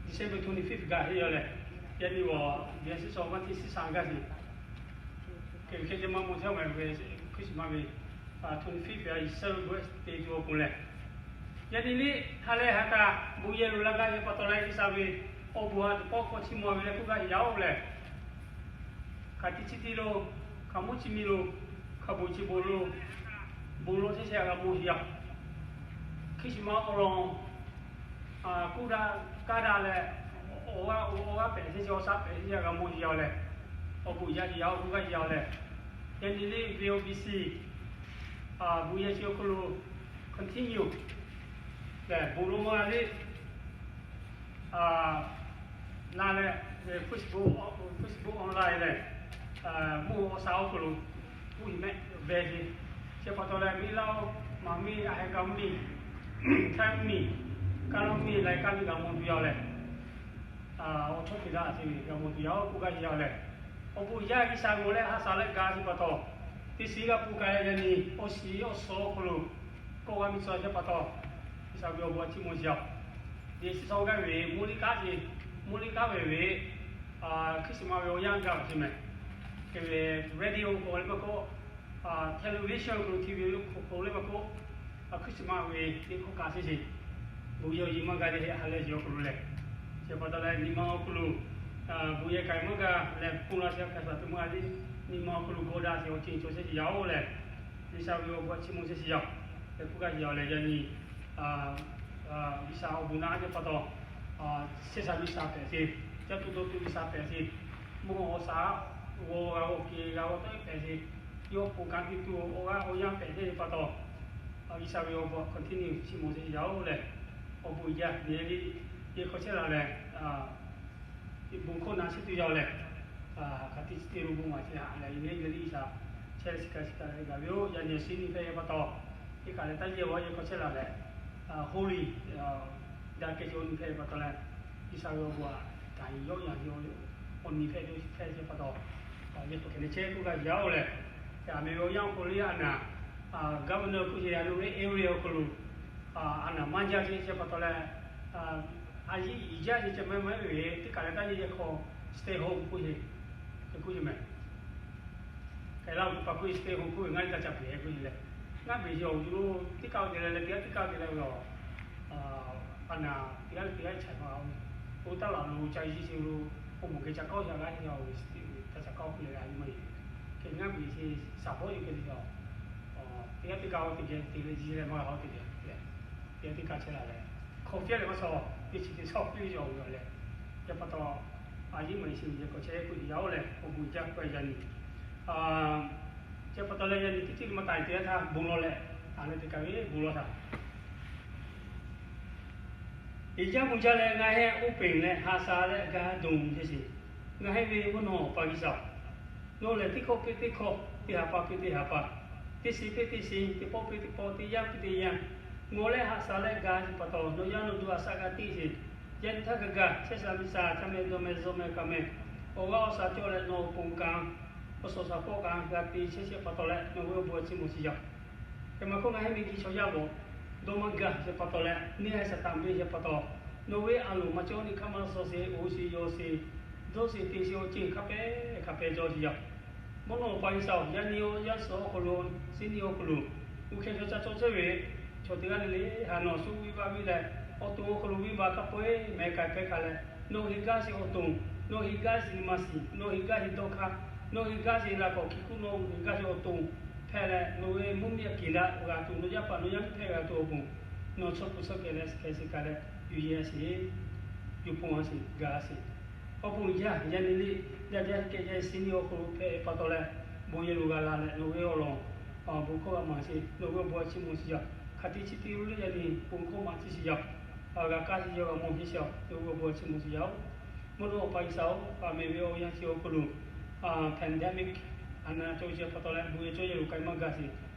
December twenty fifth gaˬ heˆ yaˇ lehˬ, yaˇ nyi awˬ Vietnam shiˉ shaw maˇ teˇ shiˉ shaˍ gaˇ sheˍ. Hk'e hk'e te maˇ maw chehˇ ma ve Christmas ve twenty fifth yaˇ celebrate te tuˬ awˬ pon lehˬ, yaˇ nyi liˇ ha leh ha kaꞈ bon yehˬ lo laˇ gaˇ ve pa taw leh G'uiˬsha ve awˬ bon ha tuˬ pawˆ hkawˇ chiˇ mvuh ve leh k'oˆ gaˇ yaˇ-oˬ lehˬ, hk'aˬ ti chi ti lo, hk'aˬ mvuhˇ chi mi lo, hk'aˬ bon chi bon lo, bon lo chehˇ chehˇ g'a mawˬ sheˍ yaˇ. Christmas awˬ lawn k'oˆ daꞈ kaˇ daꞈ leh, awˬ g'aˇ awˬ g'aˇ pehꞈ chehˇ chehˇ, awˬ shaˉ pehꞈ chehˇ chehˇ g'a mawˬ sheˍ yaˇ-oˬ lehˬ, awˬ bon yaˇ sheˍ yaˇ-oˬ k'oˆ gaˇ sheˍ yaˇ-oˬ lehˬ, yaˇ nyi liˇ V O B C bon yehˬ chi awˬ hk'aw lo continue lehˬ, bon lo maˇ g'a liˇ la leh, Facebook, Facebook online lehˬ, mvuhˇ awˬ shaˉ awˬ hk'aw lo uˉ hiˍ mehˆ beh ve, chi pa taw leh miˇ laˇ-oˬ, maˍ miˇ, a heh kaˇ miˇ, htaˇ miˇ, kaˇ laˇ miˇ, laiˉ kaˇ miˇ g'a mawˬ tuˬ yaˇ-oˬ lehˬ, awˬ chawˇ hk'e daꞈ te ve g'a mawˬ tuˬ yaˇ-oˬ k'oˆ gaˇ sheˍ yaˇ-oˬ lehˬ, awˬ bon yaˇ G'uiˬsha g'aw leh ha shaˍ leh ga chi pa taw, teˇ shiˍ g'a pun k'ai leh yaˇ nyi awˬ shiˍ awˬ suhˍ awˬ hk'aw lo kawˆ g'a miˇ tcuh chi pa taw, G'uiˬsha ve awˬ bon chiˇ mvuh sheˍ yaˇ-oˬ. Yeˍsuˆ sawˉ gaˇ ve mvuhˇ liˇ kaˉ ve, mvuhˇ liˇ kaˉ ve ve Christmas ve awˬ yanˇ gaˬ ve chi mehˍ. Hk'e ve radio k'o leh maˇ k'oˆ, television k'o, T V k'o leh maˇ k'oˆ, Christmas ve teˇ hkawˇ kaꞈ sheˍ sheˍ, bon yehˬ awˬ yiˬ maˇ g'a leh ha leh sheˍ awˬ hk'aw lo lehˬ, chi pa taw leh nyi ma awˬ hk'aw lo bon yehˬ k'ai maˇ g'a leh, pon la sheˍ a hkaˍ shaˍ te maˇ g'a leh, nyi ma awˬ hk'aw lo g'awˇ daꞈ sheˍ awˬ ceuˬ cawˬ chehˇ sheˍ yaˇ-oˬ lehˬ, G'uiˬsha ve awˬ bon chiˇ mvuh chehˇ sheˍ yaˇ leh k'oˆ gaˇ sheˍ yaˇ-oˬ lehˬ, yaˇ nyi G'uiˬsha awˬ bon naˆ teˇ pa taw, shehˇ sha G'uiˬsha pehꞈ sheˍ, caˇ tuˬ dawˇ tuˬ G'uiˬsha pehꞈ sheˍ, mvuhˇ awˬ shaˉ g'aw g'a g'aw ke g'a g'aw tawˆ pehꞈ sheˍ, yawˇ pon kanˉ te tuˬ awˬ g'aˇ awˬ yanˇ pehꞈ chehˇ ve pa taw, G'uiˬsha ve awˬ bon continue chiˇ mvuh chehˇ yaˇ-oˬ lehˬ, awˬ bon yaˇ nyi liˇ yehˬ hk'aw chehˇ la leh, bon hkawˇ na chehˇ tuˬ yaˇ-oˬ lehˬ, hk'aˬ ti chi te lo bon maˍ chi haꞈ leh, yaˇ nyi liˇ G'uiˬsha chehˇ leh chi kaꞈ chi kaꞈ leh gaˬ ve-oˬ. Yaˇ nyi awˬ shiˉ nyi hpehꞈ ve pa taw, teˇ kaꞈ leh taˇ yehˬ awˬ yehˬ hk'aw chehˇ la leh, holy daꞈ kehˬ chi awˬ nyi hpehꞈ ve pa taw leh, G'uiˬsha ve awˬ bon aꞈ kaꞈ yawˆ yan ve awˬ nyi hpehꞈ ve chi hpehꞈ ve pa taw, yehˬ hk'aw hk'e leh chehˇ k'oˆ gaˇ sheˍ yaˇ-oˬ lehˬ, aˬ miˍ ve awˬ yanˇ awˬ hk'aw lo leh a naˍ governor k'oˆ sheˍ, a lo ve area awˬ hk'aw lo a naˍ maˇ jaˇ ce chi pa taw leh, a yiˇ iˍ jaˇ ce chi maˇ maˇ ve teˇ kaꞈ leh taˇ yehˬ yehˬ hk'aw stay home k'oˆ sheˍ, k'oˆ sheˍ mehˍ. Hk'e laˇ oˬ pa k'oˆ stay home k'oˆ ve ngaˇ liˇ taˇ ca peˬ k'oˆ sheˍ leh, ngaˇ beˬ chi awˬ yuˬ lo teˇ kaˆ te leh leh teˇ g'aˇ teˇ kaˆ te leh ve a, a naˍ teˇ g'aˇ leh teˇ g'aˇ chaiˬ ma, oˇ taˇ laˬ lo ca yiˇ chi lo, oˇ moˍ geh ca kawˆ yaˇ g'aˇ yaˇ oˬ, ca ca kawˆ k'oˆ leh a nyi maˇ yeˬ. Hk'e ngaˇ beˬ chi shaˍ hpawˇ yuˬ hk'e te a, teˇ g'aˇ teˇ kaˆ oˇ teˇ geh te leh yiˇ leh maˇ g'a oˇ teˇ geh te leh, teˇ g'aˇ teˇ kaˆ chehˇ la leh, hk'aw fehˇ leh maˇ shaw, teˇ chi teˇ shaw piˇ ve awˬ ve a leh, chi pa taw a yiˇ maˇ yeˬ chi yehˬ hk'aw chehˇ k'oˆ yaˇ-oˬ lehˬ, awˬ bon jaˇ k'oˆ yaˇ nyi Chi pa taw leh yaˇ nyi teˇ ceuˬ maˇ taˍ teˇ g'aˇ htaˇ bon lawˬ leh, a leh teˇ kaꞈ ve bon lawˬ htaˇ, iˍ jaˇ bon jaˇ leh ngaˬ hehˆ oˇ peˬ leh haꞈ shaˍ leh ga dawˬ ve sheˍ. Ngaˬ hehˆ ve mvuhˇ naw pa G'uiˬsha-oˬ, nawˬ lehˬ teˇ hkawˇ piˇ teˇ hkawˇ, teˇ ha pa piˇ teˇ ha pa, teˇ shiˍ piˇ teˇ shiˍ, teˇ pawˆ piˇ teˇ pawˆ, teˇ yanˇ piˇ teˇ yanˇ, ngawˬ leh haꞈ shaˍ leh ga ve pa taw, nawˬ yaˇ nawˬ duˬ a shaꞈ g'a teˇ sheˍ. Yaˇ nyi htaˇ hk'a gaˬ chehˇ sha miˇ sha, ca meh dawˬ meh zuhꞈ meh kaꞈ meh, awˬ g'aˇ awˬ shaˍ cawˬ leh nawˬ awˬ pon kaꞈ, awˬ suhˍ shaˍ hpawˇ kaꞈ g'a te chehˇ chehˇ pa taw leh nawˬ ve awˬ bon a chiˇ mvuh sheˍ yaˇ. Hk'e maˇ hkawˇ ngaˬ hehˆ miˬ guiˇ chaw yaˇ lawˬ dawˇ maˇ gaˬ sheˍ pa taw leh, neˇ haiˬ shaˍ taˍ ve sheˍ pa taw, nawˬ ve a loˍ maˇ cawˬ nyi hk'aˇ maˇ suh sheˍ, oˇ sheˍ yawˬ sheˍ, dawˇ sheˍ te sheˍ awˬ ceuˬ hk'a pehˉ hk'a pehˉ cawˬ sheˍ yaˇ. Mvuhˇ naw pa G'uiˬsha-oˬ, yaˇ nyi awˬ yaˇ suhˍ awˬ hk'aw lo, suhˉ nyi awˬ hk'aw lo, g'uˇ hkeh chaw ca cawˬ chehˇ ve chaw teˇ g'aˇ le le, ha nawˬ suh viˇ baˆ viˇ leh, awˬ to awˬ hk'aw lo viˇ baˆ hk'a peu-eˬ meh k'ai pehˉ hk'a leh, nawˬ heˍ gaˇ sheˍ awˬ to, nawˬ heˍ gaˇ sheˍ nyi ma shiˍ, nawˬ heˍ gaˇ sheˍ dawˇ hk'aˇ, nawˬ heˍ gaˇ sheˍ laꞈ k'awꞈ hkiˬ kuˆ, nawˬ heˍ gaˇ sheˍ awˬ to hpehꞈ leh, nawˬ ve mvuhˇ miˬ aꞈ kehˬ daꞈ g'a tuˬ, nawˬ yaˇ paˍ nawˬ yaˇ miˇ hpehꞈ g'a tuˬ awˬ pon, nawˬ chaw kuˬ suh kehˬ leh kehˬ sheˍ kaꞈ leh, yuˬ yehˬ a sheˍ, yuˬ pon a sheˍ, ga a sheˍ. Awˬ bon jaˇ yaˇ nyi liˇ, yaˇ jaˇ kehˬ jaˇ suhˉ nyi awˬ hk'aw lo hpehꞈ pa taw leh, bon yehˬ lo g'a la leh nawˬ ve awˬ lawn bon hkawˇ g'a maˍ sheˍ, nawˬ ve awˬ bon a chiˇ mvuh sheˍ yaˇ. Hk'aˬ te chi te lo leh yaˇ nyi bon hkawˇ maˍ ciˇ sheˍ yaˇ. G'a kaˇ sheˍ yaˇ g'a mawˬ heˆ sheˍ yaˇ, nawˬ ve awˬ bon a chiˇ mvuh sheˍ yaˇ-oˬ. Mvuhˇ naw pa G'uiˬsha-oˬ, aˬ miˍ ve awˬ yanˇ chi awˬ hk'aw lo pandemic a naˍ cawˬ sheˍ pa taw leh bon yehˬ cawˬ yehˬ lo k'ai maˇ gaˬ sheˍ.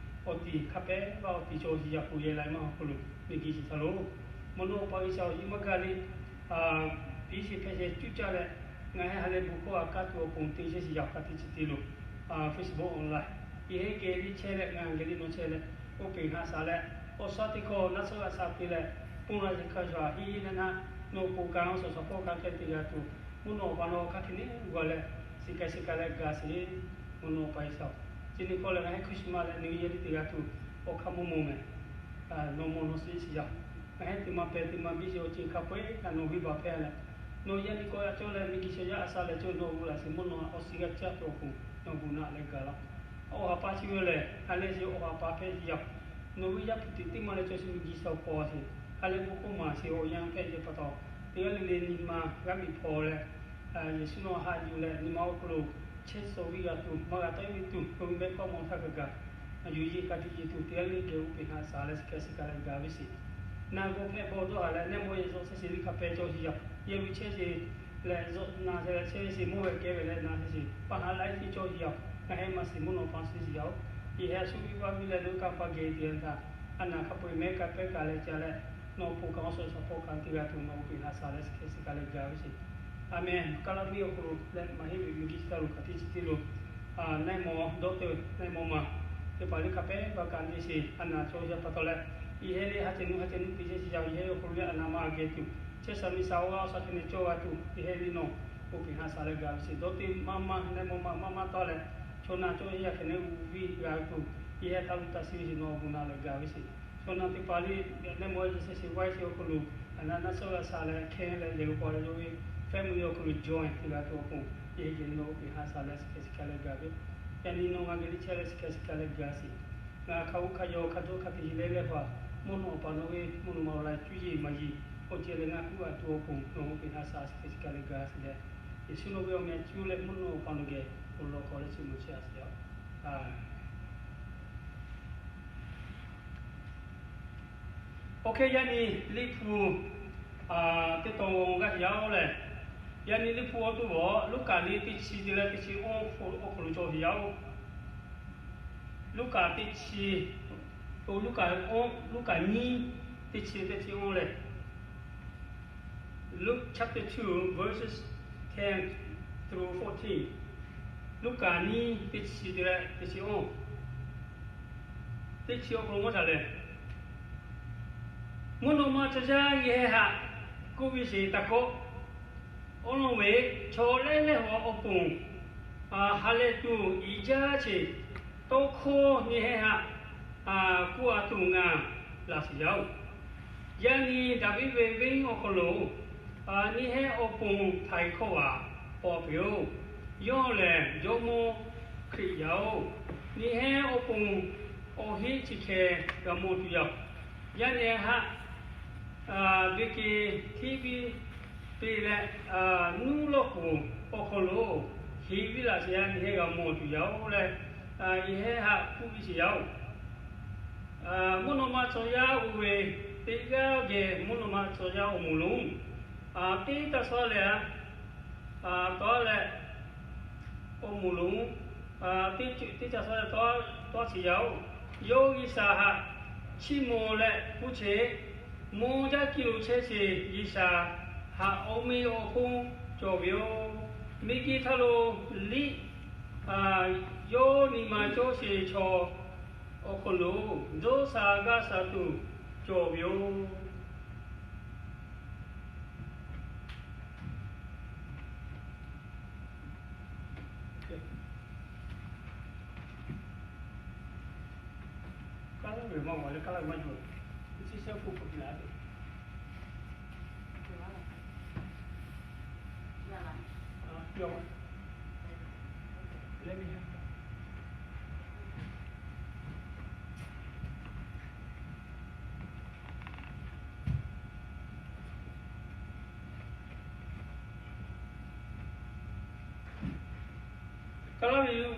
Awˬ tiˍ hk'a pehˉ vaˇ awˬ tiˍ cawˬ sheˍ yaˇ, bon yehˬ lai maˇ awˬ hk'aw lo miˬ guiˇ chi htaˇ lo, mvuhˇ naw pa G'uiˬsha-oˬ, yaˇ maˇ gaˬ le, piˇ sheˍ hpehꞈ sheˍ cuˇ caˇ leh, ngaˬ hehˆ ha leh bon hkawˇ a kaˇ tuˬ awˬ pon te chehˇ sheˍ yaˇ. Hk'aˬ te chi te lo Facebook online, yehˬ heˆ geh liˇ chehˇ leh ngaˬ geh liˇ nawˬ chehˇ leh, oˇ peˬ haꞈ shaˍ leh, awˬ shaˉ teˇ hkawˇ naˆ suhˉ g'a sha piˇ leh Mvuhˇ naw yaꞈ hk'aˇ yawˇ htaꞈ henˇ leh naˉ, nawˬ poˬ kaꞈ awˬ suhˍ shaˍ hpawˇ kaꞈ hk'e te g'a tuˬ, mvuhˇ naw awˬ pa nawˬ hk'aˬ hk'e neˇ g'a leh, shiˍ k'ai shiˍ k'ai leh gaˬ sheˍ. Mvuhˇ naw awˬ pa G'uiˬsha-oˬ, chi nyi hkawˇ lehˬ ngaˬ hui Christmas leh New Year teˇ te g'a tuˬ awˬ hk'aˇ mvuhˇ naw mehˍ. Nawˬ mawˬ nawˬ shiˍ shiˍ yaˇ-oˬ, ngaˬ hui teˇ maˬ pehˍ teˇ maˬ biˇ sheˍ awˬ ceuˬ hk'a peu-eˬ htaꞈ nawˬ g'uiˇ baˬ hpehˇ leh, nawˬ yaˇ nyi k'awꞈ yaꞈ cawˇ leh miˬguiˬ shehˍ yaˇ a sha leh cawˇ nawˬ g'uˇ laꞈ shiˍ mvuhˇ naw awˬ shiˍ g'a caˇ tuˬ awˬ pon nawˬ gu naꞈ leh gaˬ laˇ. Awˬ ha pa chi ve lehˬ, ha lehˬ sheˍ awˬ ha pa hpehˇ yaˇ-oˬ, nawˬ ve Yaˇ hpu tiꞈ teˇ maˬ leh cawˇ sheˍ miˬguiˬ shehˍ awˬ paw sheˍ, ha lehˬ bon hkawˇ maˍ sheˍ awˬ yanˇ hpehˇ ceh pa taw, teˇ g'aˇ le le nyi ma g'aˇ miˬ hpaw leh, Yeˍsuˆ nawˬ haꞈ yuˬ leh nyi ma awˬ hk'aw lo chehˇ suh viˇ g'a tuˬ, maˇ g'a taˉ viˇ tuˬ, k'oˆ ve mehˆ k'awˇ mawˬ htaˇ kaꞈ gaˬ, yuˬ yeˬ ka tiꞈ yeˬ tuˬ teˇ g'aˇ le geh g'oˇ peˬ haꞈ shaˍ leh shiˍ k'ai shiˍ k'ai leh gaˬ ve sheˍ. Na g'awˇ hpehꞈ bawˇ dawˇ haˍ leh nehˆ mawˇ yehˬ zuhꞈ chehˇ sheˍ ve hk'a pehˍ cawˇ sheˍ yaˇ-oˬ, yehˬ ve chehˇ sheˍ leh zuhꞈ na sheˍ leh chehˇ sheˍ mawˇ ve kehˉ ve leh na sheˍ sheˍ pa haꞈ laiˉ ceuˬ cawˇ sheˍ yaˇ-oˬ, ngaˬ hui maˇ shiˍ mvuhˇ naw pa shiˍ shiˍ yaˇ-oˬ, yehˬ heh a shu viˇ vaˇ viˇ leh lo kanˇ paˆ geh te ve htaꞈ a naˬ hk'a peu-eˬ mehˆ kaꞈ pehˉ kaꞈ leh ca leh, nawˬ poˬ kaꞈ awˬ suhˍ shaˍ hpawˇ kaꞈ te g'a tuˬ nawˬ g'oˇ peˬ haꞈ shaˍ leh shiˍ k'ai shiˍ k'ai leh gaˬ ve sheˍ. Aˍmenˍ. Kaˉ laˇ miˇ awˬ hk'aw lo leh maˇ heˆ ve miˬguiˬ chi htaˇ lo hk'aˬ htiˇ chi teˇ lo, nehˆ mawˇ dawˇ teuˬ nehˆ mawˇ ma teˇ hpaˍ le hk'a pehˉ pa kaꞈ nyi sheˍ a naˬ cawˇ yaˇ pa taw leh, yehˬ heh le ha cehˬ nuˇ ha cehˬ nuˇ te chehˇ sheˍ yaˇ-oˬ, yehˬ heh awˬ hk'aw lo yaˇ a naˬ ma geh tuˬ chehˇ shaˍ miˬ shaˍ oˇ g'aˇ awˬ shaˍ hk'e neh cawˇ g'a tuˬ, yehˬ heh le nawˬ g'oˇ peˬ haꞈ shaˍ leh gaˬ ve sheˍ. Dawˇ teuˬ maˇ maˇ nehˆ mawˇ ma maˇ maˇ tawˇ leh, chaw na cawˇ yaˇ hk'e neh g'uˇ viˇ g'a tuˬ, yehˬ heh htaˇ lo taˇ shiˍ ve sheˍ nawˬ g'oˇ naꞈ leh gaˬ ve sheˍ. Chaw na teˇ hpaˍ le nehˆ mawˇ yaˇ chehˇ sheˍ waiˇ sheˍ awˬ hk'aw lo, a naˬ naˆ suhˉ g'a shaˍ leh hkehˇ leh yehˬ lo paw leh yawˇ ve family awˬ hk'aw lo join te g'a tuˬ awˬ pon, yehˬ heh geh nawˬ g'oˇ peˬ haꞈ shaˍ leh shiˍ k'ai shiˍ k'ai leh gaˬ ve, yaꞈ nyi nawˬ ngaˬ geh le chehˇ leh shiˍ k'ai shiˍ k'ai leh gaˬ sheˍ. Ngaˬ hk'a g'oˇ hk'a yaw hk'a dawˇ hk'a te yiˬ leh leh hpaˍ, mvuhˇ naw awˬ pa nawˬ ve mvuhˇ naw ma awˬ laꞈ cuˇ yiˍ maˍ yiˍ awˬ ceuˬ leh ngaˬ kuˇ g'a tuˬ awˬ pon nawˬ g'oˇ peˬ haꞈ shaˍ shiˍ k'ai shiˍ k'ai leh gaˬ sheˍ leh, Yeˍsuˆ nawˬ ve awˬ meh cuˇ leh mvuhˇ naw awˬ pa nawˬ geh awˬ lawn k'awꞈ leh chi mvuh chehˇ a sheˍ yaˇ-oˬ. Oˇ hk'e yaˇ nyi Liꞈ hpu teˇ tawn g'aˇ yaˇ-oˬ lehˬ, yaˇ nyi Liꞈ hpu awˬ to g'awˬ Luˉkaꞈ liꞈ teˇ chi te leh teˇ chi awˇ awˬ hk'aw lo cawˬ sheˍ yaˇ-oˬ. Luˉkaꞈ teˇ chi, to Luˉkaꞈ, Luˉkaꞈ nyiˇ teˇ chi teˇ chi awˇ lehˬ, Luke chapter two, verses ten through fourteen. Luˉkaꞈ nyiˇ teˇ chi te leh teˇ chi awˇ, teˇ chi awˬ hk'aw lo maˇ htaꞈ lehˬ, mvuhˇ naw ma chaw yaˇ yehˬ heh htaꞈ k'oˆ ve sheˍ taˇ kawˆ. Awˬ lawn ve chaw lehˉ lehˉ haw awˬ pon ha lehˬ tuˬ iˉ jaˇ sheˍ. Tawˇ hkawˇ nyi heh htaꞈ k'oˆ a tuˬ ngaˬ laˬ sheˍ yaˇ-oˬ. Yaˇ nyi Daˍviˆ ve venˇ awˬ hk'aw lo nyi heh awˬ pon htaiˍ hkawˇ g'aꞈ paw peuˬ-oˬ. Yawˇ lehˬ Jawˇmawˇ Hkriꞈ yaˇ-oˬ. Nyi heh awˬ pon awˬ heˆ chi hkeh g'a mawˬ tuˬ yaˇ-oˬ. Yaˇ nyi htaꞈ ve ke hteˇ piˇ te leh, nuˇ lawˇ k'oˍ awˬ hk'aw lo heˍ viˇ laꞈ sheˍ yaˇ nyi heh g'a mawˬ tuˬ yaˇ-oˬ leh, nyi heh htaꞈ k'oˆ piˇ sheˍ yaˇ-oˬ. Mvuhˇ naw ma chaw yaˇ oˇ ve teˇ g'aˇ geh mvuhˇ naw ma chaw yaˇ awˬ moˍ lonˉ teˇ taˇ sawˉ leh, tawˉ leh awˬ moˍ lonˉ teˇ caˬ sawˉ leh tawˉ sheˍ yaˇ-oˬ. Yawˇ G'uiˬsha htaꞈ chiˇ mvuh leh k'oˆ chehˇ, mvuh jaˇ kiˇ lo chehˇ sheˍ. G'uiˬsha htaꞈ awˬ meꞈ awˬ hponˇ cawˬ ve yoˬ. Miˬguiˬ htaˇ lo liˇ yawˇ nyi ma cawˇ sheˍ chaw awˬ hk'aw lo dawˇ sha gaˇ sha tuˬ cawˬ ve yoˬ. Kaˉlaˇ ve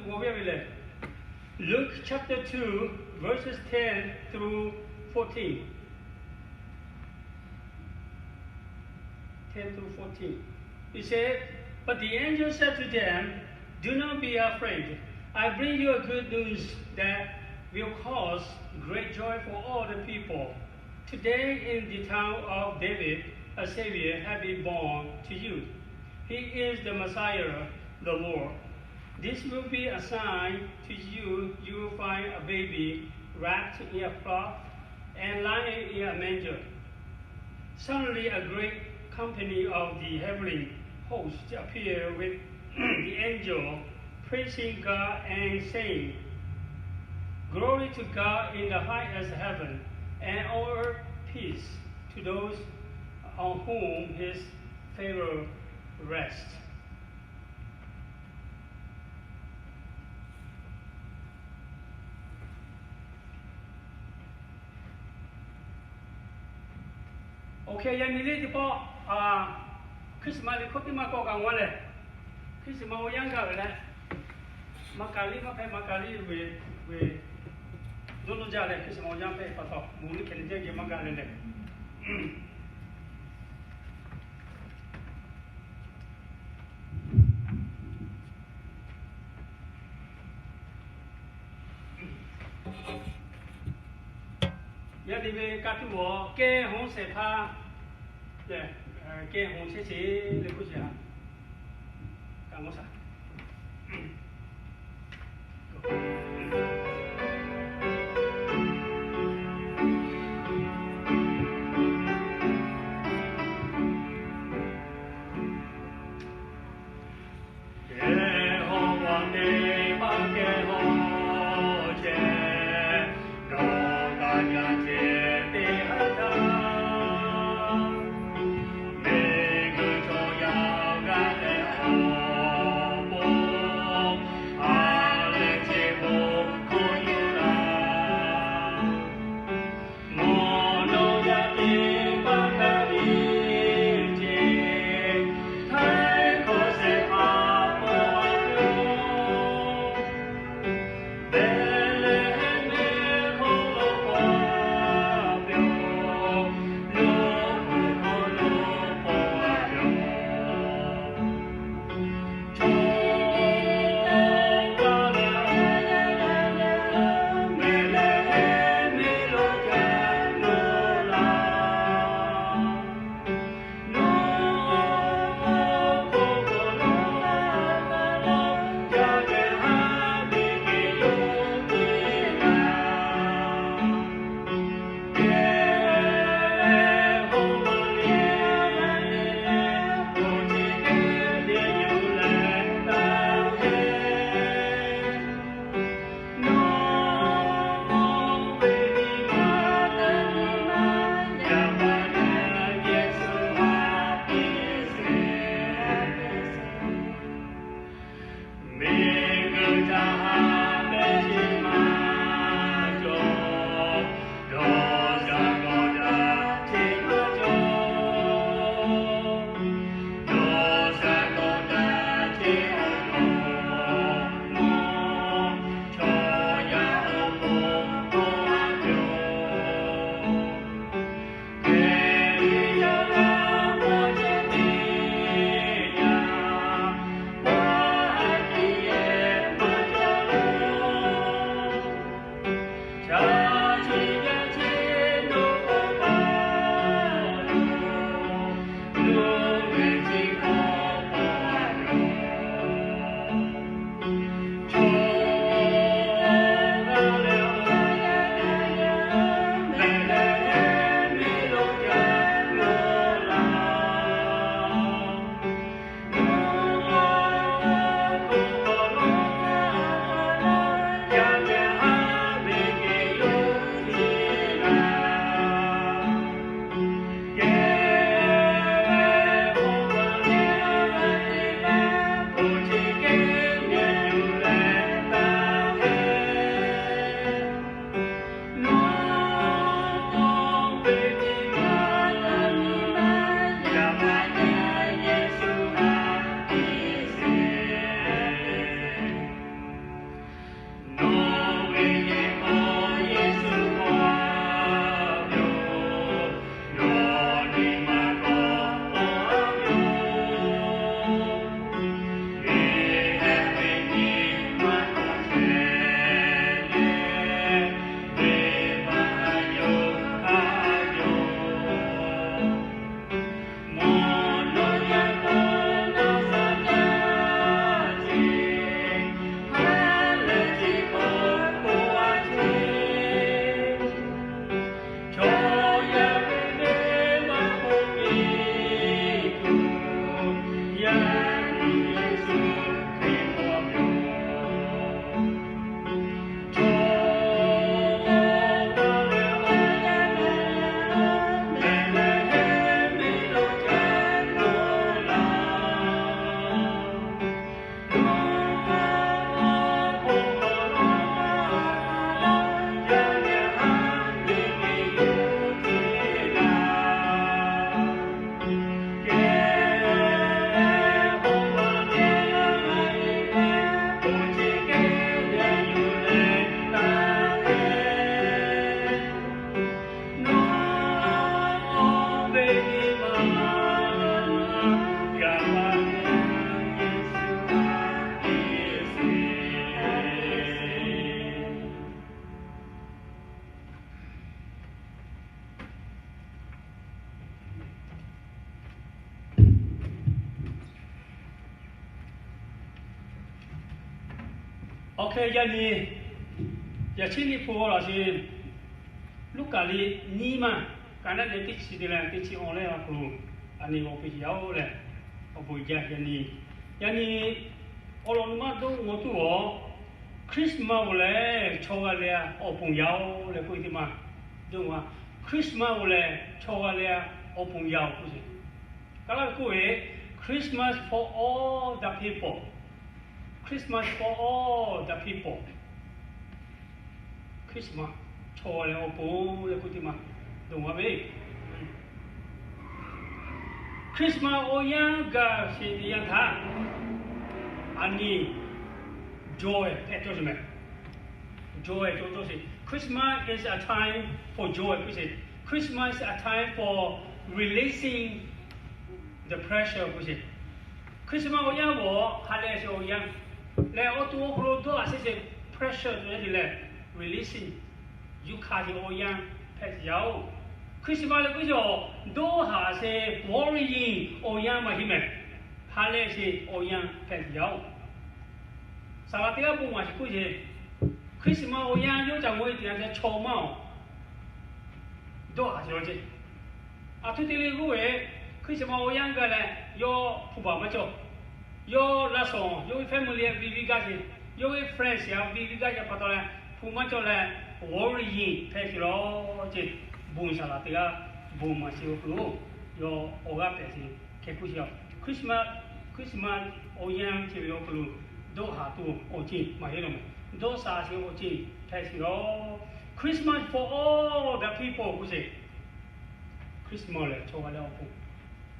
g'aw ve lehˬ, Luke chapter two, verses ten through fourteen. Ten through fourteen. He said, But the angel said to them, "Do not be afraid. I bring you a good news that will cause great joy for all the people. Today in the town of David, a Savior has been born to you. He is the Messiah, the Lord. This will be a sign to you. You will find a baby wrapped in a cloth and lying in a manger." Suddenly, a great company of the heavenly host appeared with the angel, praising God and saying, "Glory to God in the highest heaven, and on earth peace to those on whom his favor rests." Oˇ hk'e yaꞈ nyi le teˇ pawˆ, Christmas liꞈ hkawˇ teˇ maˇ k'awꞈ kaꞈ g'a leh, Christmas awˬ yanˇ gaˇ ve leh, maˇ kaꞈ liˇ maˇ hpehꞈ, maˇ kaꞈ liˇ ve, ve dawˇ nawˇ jaˇ leh, Christmas awˬ yanˇ hpehꞈ pa taw, moˍ liˇ hkeh te jaˇ geh maˇ gaˇ leh leh, yaꞈ nyi ve ka tuˬ awˬ kehˬ hawˉ shehˍ hpaˇ, kehˬ hawˉ shehˍ shehˍ le k'oˆ ce, ka mawˇ shaˍ. Hk'e yaˇ nyi, yaꞈ chiˉ liꞈ hpu laꞈ sheˍ, Luˉkaꞈ liꞈ nyiˇ maˬ, ka naˆ leh teˇ chi te leh teˇ chi awˬ leh awˬ hk'aw lo, a nyi awˬ pon yaˇ oˬ lehˬ, awˬ bon jaˇ yaˇ nyi. Yaˇ nyi awˬ lawn maˇ dawˇ ngaw tuˬ awˬ, Christmas oˬ lehˬ chaw g'a leh awˬ pon yaˇ oˬ leh k'oˆ ve teˇ maˬ. Dawˇ ngaw, Christmas oˬ lehˬ chaw g'a leh awˬ pon yaˇ oˬ k'oˆ ve, ka laˇ ve k'oˆ ve, Christmas for all the people, Christmas for all the people, Christmas chaw g'a leh awˬ pon leh k'oˆ ve teˇ maˬ. Dawˇ ngaw ve, Christmas awˬ yanˇ gaˬ sheˍ teˇ yanˇ htaˇ, a nyi joy hpehꞈ cawˇ sheˍ mehˍ. Joy cawˇ cawˇ sheˍ. Christmas is a time for joy k'oˆ sheˍ. Christmas is a time for releasing the pressure k'oˆ sheˍ. Christmas awˬ yanˇ bvuhꞈ ha leh sheˍ awˬ yanˇ lehˬ, awˬ to awˬ hk'aw lo dawˇ haˍ sheˍ sheˍ pressure to leh releasing, yuˬ hkanˍ sheˍ awˬ yanˇ hpehꞈ sheˍ yaˇ oˬ. Christmas leh k'oˆ ve, dawˇ haˍ sheˍ worrying awˬ yanˇ maˇ heˆ mehˍ. Ha leh sheˍ awˬ yanˇ hpehꞈ sheˍ yaˇ oˬ. Saˍ laꞈ teˇ g'aˇ bon maˍ sheˍ k'oˆ ve, Christmas awˬ yanˇ yawˇ ca g'aw e teꞈ yanˇ te chaw maˇ oˬ, dawˇ haˍ sheˍ law ceˇ. Aˬ htoꞈ te le k'oˆ ve, Christmas awˬ yanˇ gaˬ leh yawˇ hpu baˬ maˇ cawˬ. Yawˇ laˇ shawˍ, yawˇ ve family a viˇ viˇ gaˇ sheˍ, yawˇ ve friends a viˇ viˇ gaˇ sheˍ pa taw leh, hpu maˇ cawˬ leh, worrying hpehꞈ sheˍ law ceˇ. Bon saˍ laꞈ teˇ g'aˇ bon maˍ sheˍ awˬ hk'aw lo, yawˇ awˬ g'aˇ hpehꞈ sheˍ hk'e k'oˆ sheˍ a. Christmas, Christmas awˬ yanˇ chi ve awˬ hk'aw lo dawˇ haˍ tuˬ awˬ ceuˬ maˇ heˆ law mehˍ. Dawˇ sha sheˍ awˬ ceuˬ hpehꞈ sheˍ law. Christmas for all the people k'oˆ sheˍ. Christmas lehˬ chaw g'a leh awˬ pon,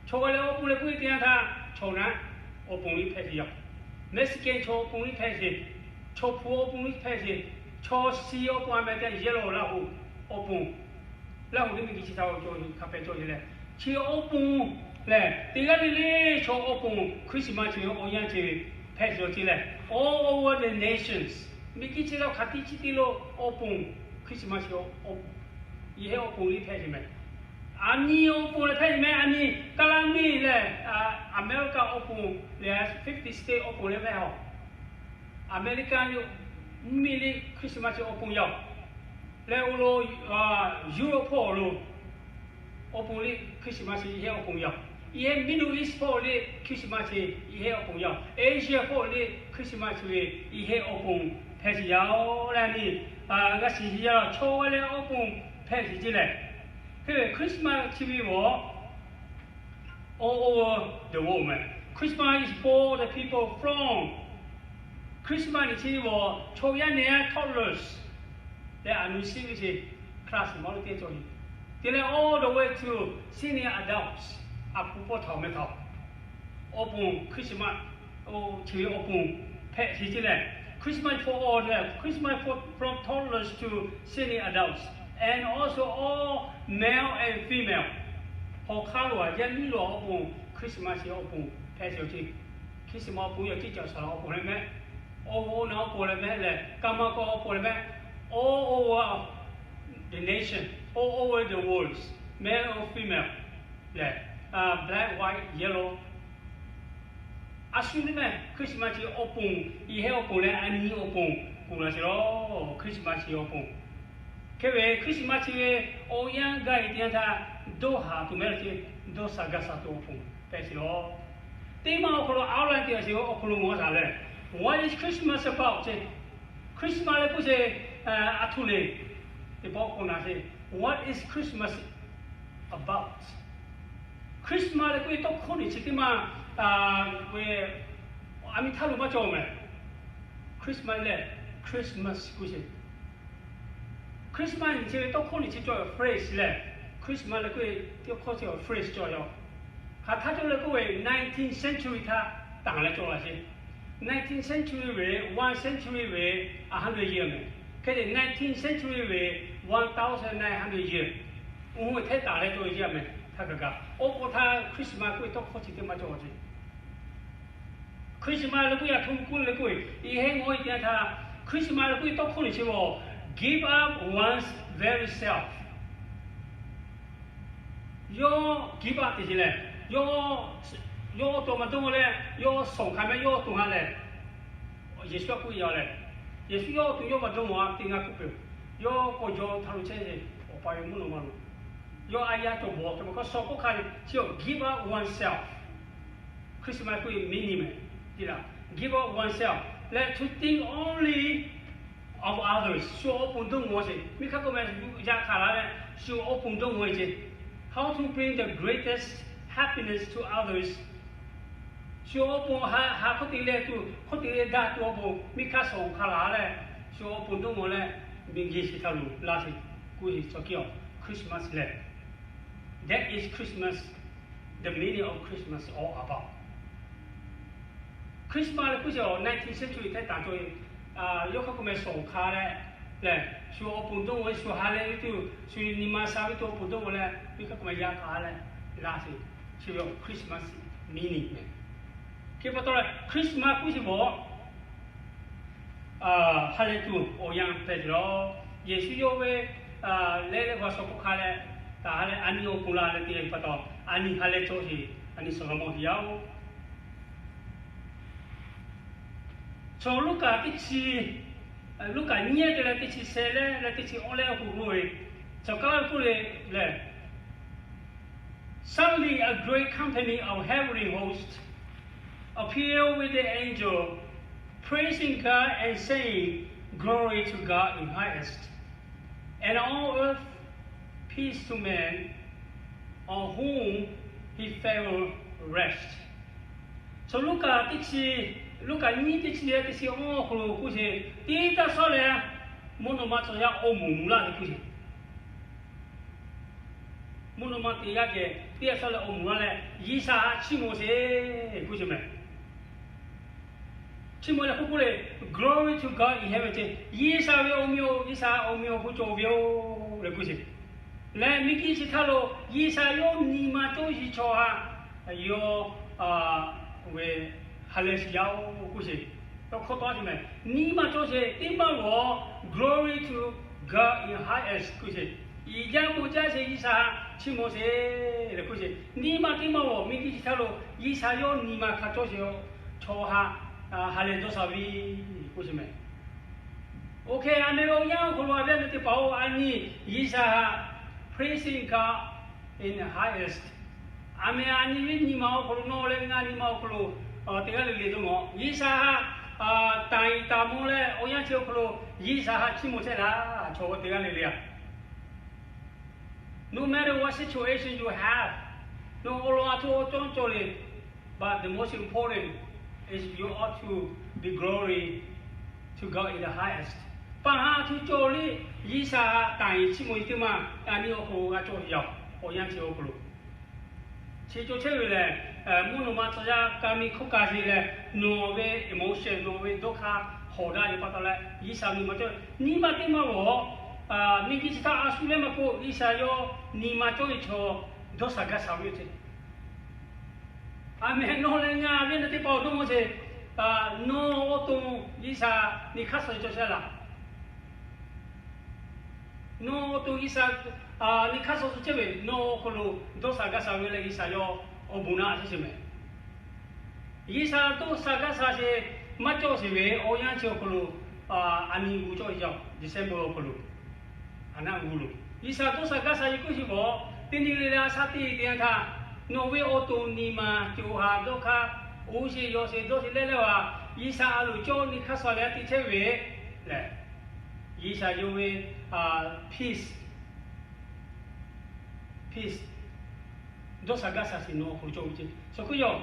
chaw g'a leh awˬ pon leh k'oˆ ve teˇ yanˇ htaˇ, chaw naˉ awˬ pon liˇ hpehꞈ sheˍ yaˇ. Mexican chaw awˬ pon liˇ hpehꞈ sheˍ. Chaw hpu awˬ pon liˇ hpehꞈ sheˍ. Chaw shi awˬ pon a meh teˇ yanˇ yehˇ law Laˇ huˍ awˬ pon, Laˇ huˍ teˇ miˬ ki chi htaꞈ awˬ cawˬ hk'a hpehꞈ cawˬ sheˍ leh, chi awˬ pon lehˬ teˇ g'aˇ le le chaw awˬ pon Christmas chi ve awˬ yanˇ ceuˬ hpehꞈ sheˍ law ceˇ leh, all over the nations, miˬ ki chi htaꞈ hk'aˬ tiˉ chi tiˉ lo awˬ pon Christmas chi yehˇ awˬ pon liˇ hpehꞈ sheˍ mehˍ. A nyi awˬ pon leh hpehꞈ sheˍ mehˍ. A nyi Kaˇlaˇ miˇ lehˬ, America awˬ pon lehˬ fifty state awˬ pon leh mehˍ a. America miˇ liˇ Christmas chi awˬ pon yaˇ leh, oˇ lo Europe hpawˇ lo awˬ pon liˇ Christmas chi yehˇ awˬ pon yaˇ. Yehˇ Middle East hpawˇ liˇ Christmas chi yehˇ awˬ pon yaˇ. Asia hpawˇ liˇ Christmas chi ve yehˇ awˬ pon hpehꞈ sheˍ yaˇ oˬ leh, a nyi g'a shiˍ sheˍ yaˇ chaw g'a leh awˬ pon hpehꞈ sheˍ ceˇ leh, hk'e ve Christmas chi ve awˬ all over the world mehˍ. Christmas is for the people from, Christmas nyi chi awˬ chaw yaˇ nehˬ yaˇ toddlers leh a nu shiˉ ve chi class maˇ lo teˇ cawˬ nyi te leh all the way to senior adults, a pu pawˇ htaꞈ meh htaꞈ awˬ pon Christmas chi ve awˬ pon hpehꞈ sheˍ ceˇ leh, Christmas for all leh, Christmas for, from toddlers to senior adults, and also all male and female. Hawˬ hk'aˇ lo a yaˇ miˇ lo awˬ pon Christmas chi awˬ pon hpehꞈ sheˍ ceˇ. Christmas awˬ pon yaˇ teˇ caˬ saˍ laꞈ awˬ pon leh mehˍ, awˬ g'aw naˬ awˬ pon leh mehˍ leh, kaˇ maˇ kawˆ awˬ pon leh mehˍ, all over the nation, all over the world, male or female leh, black, white, yellow, a shu teˇ mehˍ Christmas chi awˬ pon, yehˇ awˬ pon leh a nyi awˬ pon kuˬ la sheˍ law. Christmas chi awˬ pon, hk'e ve Christmas chi ve awˬ yanˇ gaˬ e teˇ yanˇ htaˇ, dawˇ haˍ tuˬ mehˍ law ceˇ, dawˇ sha gaˇ sha tuˬ awˬ pon hpehꞈ sheˍ law. Teˇ maˇ awˬ hk'aw lo outline te a sheˍ ve awˬ hk'aw lo mawˬ taˍ leh, what is Christmas about ceˇ. Christmas leh k'oˆ sheˍ, a htoꞈ le, teˇ pawˆ k'awꞈ na sheˍ, what is Christmas about? Christmas leh k'oˆ ve tawˇ hkawˇ nyi chi teˇ maˇ, a miˇ htaˇ lo maˇ cawˬ mehˍ. Christmas leh, Christmas k'oˆ sheˍ, Christmas nyi chi ve tawˇ hkawˇ nyi chi cawˬ phrase leh, Christmas leh k'oˆ ve tawˇ hkawˇ chi phrase cawˬ yaˇ. Hk'aˬ htaˇ cawˬ leh k'oˆ ve nineteenth century htaˇ tanˬ leh cawˬ la sheˍ. Nineteenth century ve, one century ve, a hundred year mehˍ. Hk'e te nineteenth century ve, one thousand nine hundred year, oˇ ve hteˇ tanˬ leh cawˬ ve yaˇ mehˍ htaˇ kaꞈ kaꞈ. Oˇ k'o htaˇ Christmas k'oˆ ve tawˇ hkawˇ chi teˇ maˇ cawˬ sheˍ. Christmas leh k'oˆ ve a htoꞈ k'oˆ leh k'oˆ ve, yehˇ ngaw e teˇ yanˇ htaˇ, Christmas leh k'oˆ ve tawˇ hkawˇ nyi chi ve, give up one's very self. Yawˇ give up te sheˍ leh, yawˇ, yawˇ awˬ to maˇ dawˇ leh, yawˇ shawˍ hk'a mehˍ yawˇ awˬ to ha leh, Yeˍsuˆ k'oˆ yaˇ leh, Yeˍsuˆ yawˇ awˬ to yawˇ maˇ dawˇ mawˬ a teˇ ngaˇ k'oˆ peuˬ. Yawˇ k'awꞈ jaw htaˇ lo chehˇ ve awˬ pa ve mvuhˇ naw ma lo, yawˇ a yaˇ cawˬ bawˬ hk'e ma hk'aw shaw k'oˆ hk'a chi, give up oneself. Christmas k'oˆ ve meaning mehˬ, give up oneself leh to think only of others. Shu awˬ pon dawˇ mawˬ sheˍ. Miˬ hk'aˇ k'oˆ meh, yaꞈ hk'aˇ laˬ leh shu awˬ pon dawˇ mawˬ ve ce. How to bring the greatest happiness to others. Shu awˬ pon ha ha hk'oˆ te leh tuˬ, hk'oˆ te leh daꞈ tuˬ awˬ pon miˬ hk'aˇ suh hk'a laˬ leh, shu awˬ pon dawˇ mawˬ leh, miˬ guiˬ chi htaˇ lo laˇ sheˍ. K'oˆ ve chi awˬ Christmas lehˬ, that is Christmas, the meaning of Christmas all about. Christmas leh k'oˆ sheˍ, nineteenth century htaˇ taˍ cawˬ ve, yawˇ hk'aˇ k'oˆ meh suh hk'a leh, lehˬ shu awˬ pon dawˇ mawˬ ve, shu ha leh ve tuˬ, shu nyi ma sha ve tuˬ awˬ pon dawˇ mawˬ leh, miˬ hk'aˇ k'oˆ meh yaꞈ hk'aˇ leh laˇ sheˍ. Chi ve Christmas meaning mehˬ. Hk'e pa taw leh Christmas k'oˆ sheˍ bawˬ, ha leh tuˬ awˬ yanˇ hpehꞈ ve yoˬ. Yeˍsuˆ yawˇ ve leh leh g'a shaw k'oˆ hk'a leh, taˍ ha leh a nyi awˬ pon la leh te ve pa taw, a nyi ha leh cawˬ sheˍ, a nyi suh g'a mawˬ te yaˇ oˬ. Chaw Luˉkaꞈ teˇ chi, Luˉkaꞈ nyiˇ te leh teˇ chi sheh leh leh teˇ chi awˇ leh awˬ hk'aw lo ve, chaw kaˉ k'oˆ le lehˬ, Suddenly a great company of heavenly hosts appeared with the angel, praising God and saying, "Glory to God in highest, and on earth peace to men on whom he favor rests." Chaw Luˉkaꞈ teˇ chi, Luˉkaꞈ nyiˇ teˇ chi leh teˇ chi awˇ hk'aw lo k'oˆ sheˍ, teˇ taˇ shawˉ leh mvuhˇ naw ma tcuh yaˇ awˬ moˍ mvuh laˇ ve k'oˆ sheˍ. Mvuhˇ naw ma te g'aˇ kehˬ teˇ g'aˇ shawˉ leh awˬ moˍ laˇ leh, G'uiˬsha htaꞈ chiˇ mvuh sheˍ k'oˆ sheˍ mehˬ. Chiˇ mvuh leh k'oˆ k'oˆ le, Glory to God in heaven ce. G'uiˬsha ve awˬ meh-oˬ, G'uiˬsha awˬ meh awˬ hpu cawˬ ve-oˬ leh k'oˆ sheˍ. Leh miˬguiˬ chi htaˇ lo G'uiˬsha yawˇ nyi ma cawˇ sheˍ chaw htaꞈ yawˇ ve ha lehˬ shiˍ yaˇ-oˬ k'oˆ sheˍ. Tawˇ hkawˇ tawˇ a te mehˬ, nyi ma cawˇ sheˍ teˇ maˇ g'awˬ, Glory to God in highest k'oˆ sheˍ. Iˍ jaˇ mawˬ jaˇ sheˍ, G'uiˬsha htaꞈ chiˇ mvuh sheˍ leh k'oˆ sheˍ. Nyi ma teˇ maˇ g'awˬ, miˬguiˬ chi htaˇ lo G'uiˬsha yawˇ nyi ma hk'a cawˇ sheˍ chaw htaꞈ ha lehˬ dawˇ sha ve k'oˆ sheˍ mehˬ. Oˇ hk'e a meh ve awˬ yanˇ awˬ hk'aw lo a viˉ a nyi teˇ hpaˍ-oˬ, a nyi G'uiˬsha htaꞈ praising God in the highest. A meh a nyi ve nyi ma awˬ hk'aw lo, nawˬ leh ngaˬ nyi ma awˬ hk'aw lo teˇ g'aˇ le le dawˇ mawˬ, G'uiˬsha htaꞈ taˍ iˍ taˍ mvuh leh awˬ yanˇ chi awˬ hk'aw lo G'uiˬsha htaꞈ chiˇ mvuh chehˇ laˇ. Chaw teˇ g'aˇ le le a No matter what situation you have, nawˬ awˬ lawn a htoꞈ awˬ cawˇ cawˬ le, but the most important is you ought to be glory to God in the highest. Paˍ ha htoꞈ cawˬ le, G'uiˬsha htaꞈ taˍ iˍ chiˇ mvuh iˍ teˇ maˇ a nyi awˬ hk'aw lo g'a cawˇ yaˇ-oˬ. Awˬ yanˇ chi awˬ hk'aw lo chi cawˬ chehˇ ve lehˬ, mvuhˇ naw ma tcuh yaˇ ka mi hkawˇ ka sheˍ leh, nawˬ ve emotion, nawˬ ve dawˇ hk'aˇ hawˍ daꞈ ve pa taw leh G'uiˬsha nyi ma cawˇ, nyi ma teˇ maˇ g'awˬ. Miˬguiˬ chi htaˇ a shu leh maˇ k'oˆ, G'uiˬsha yawˇ nyi ma cawˇ ve chaw dawˇ sha gaˇ sha ve yoˬ ce. A meh nawˬ leh ngaˬ ve na teˇ hpaˍ awˬ dawˇ mawˬ sheˍ. Nawˬ awˬ to G'uiˬsha nyi hk'aˇ suh cawˇ chehˇ laˇ. Nawˬ awˬ to G'uiˬsha nyi hk'aˇ suh cawˇ chehˇ ve, nawˬ awˬ hk'aw lo dawˇ sha gaˇ sha ve leh G'uiˬsha yawˇ awˬ bon naˆ chehˇ sheˍ mehˬ. G'uiˬsha dawˇ sha gaˇ sha sheˍ maˇ cawˇ sheˍ ve awˬ yanˇ chi awˬ hk'aw lo, a nyi g'uˇ cawˇ ve yoˬ, December awˬ hk'aw lo. A naˆ g'uˇ lo G'uiˬsha dawˇ sha gaˇ sha ve k'oˆ sheˍ bawˬ, teˇ nyi le le a shaˉ teˇ te yanˇ htaˇ, nawˬ ve awˬ to nyi ma cawˬ ha dawˇ hk'aˇ, oˇ sheˍ yawˬ sheˍ dawˇ sheˍ leh leh a, G'uiˬsha a loˍ cawˇ nyi hk'aˇ suh leh a te chehˇ ve lehˬ, G'uiˬsha yawˇ ve peace, peace dawˇ sha gaˇ sha sheˍ nawˬ awˬ hk'aw lo cawˇ ve ce. Suh k'oˆ yoˬ,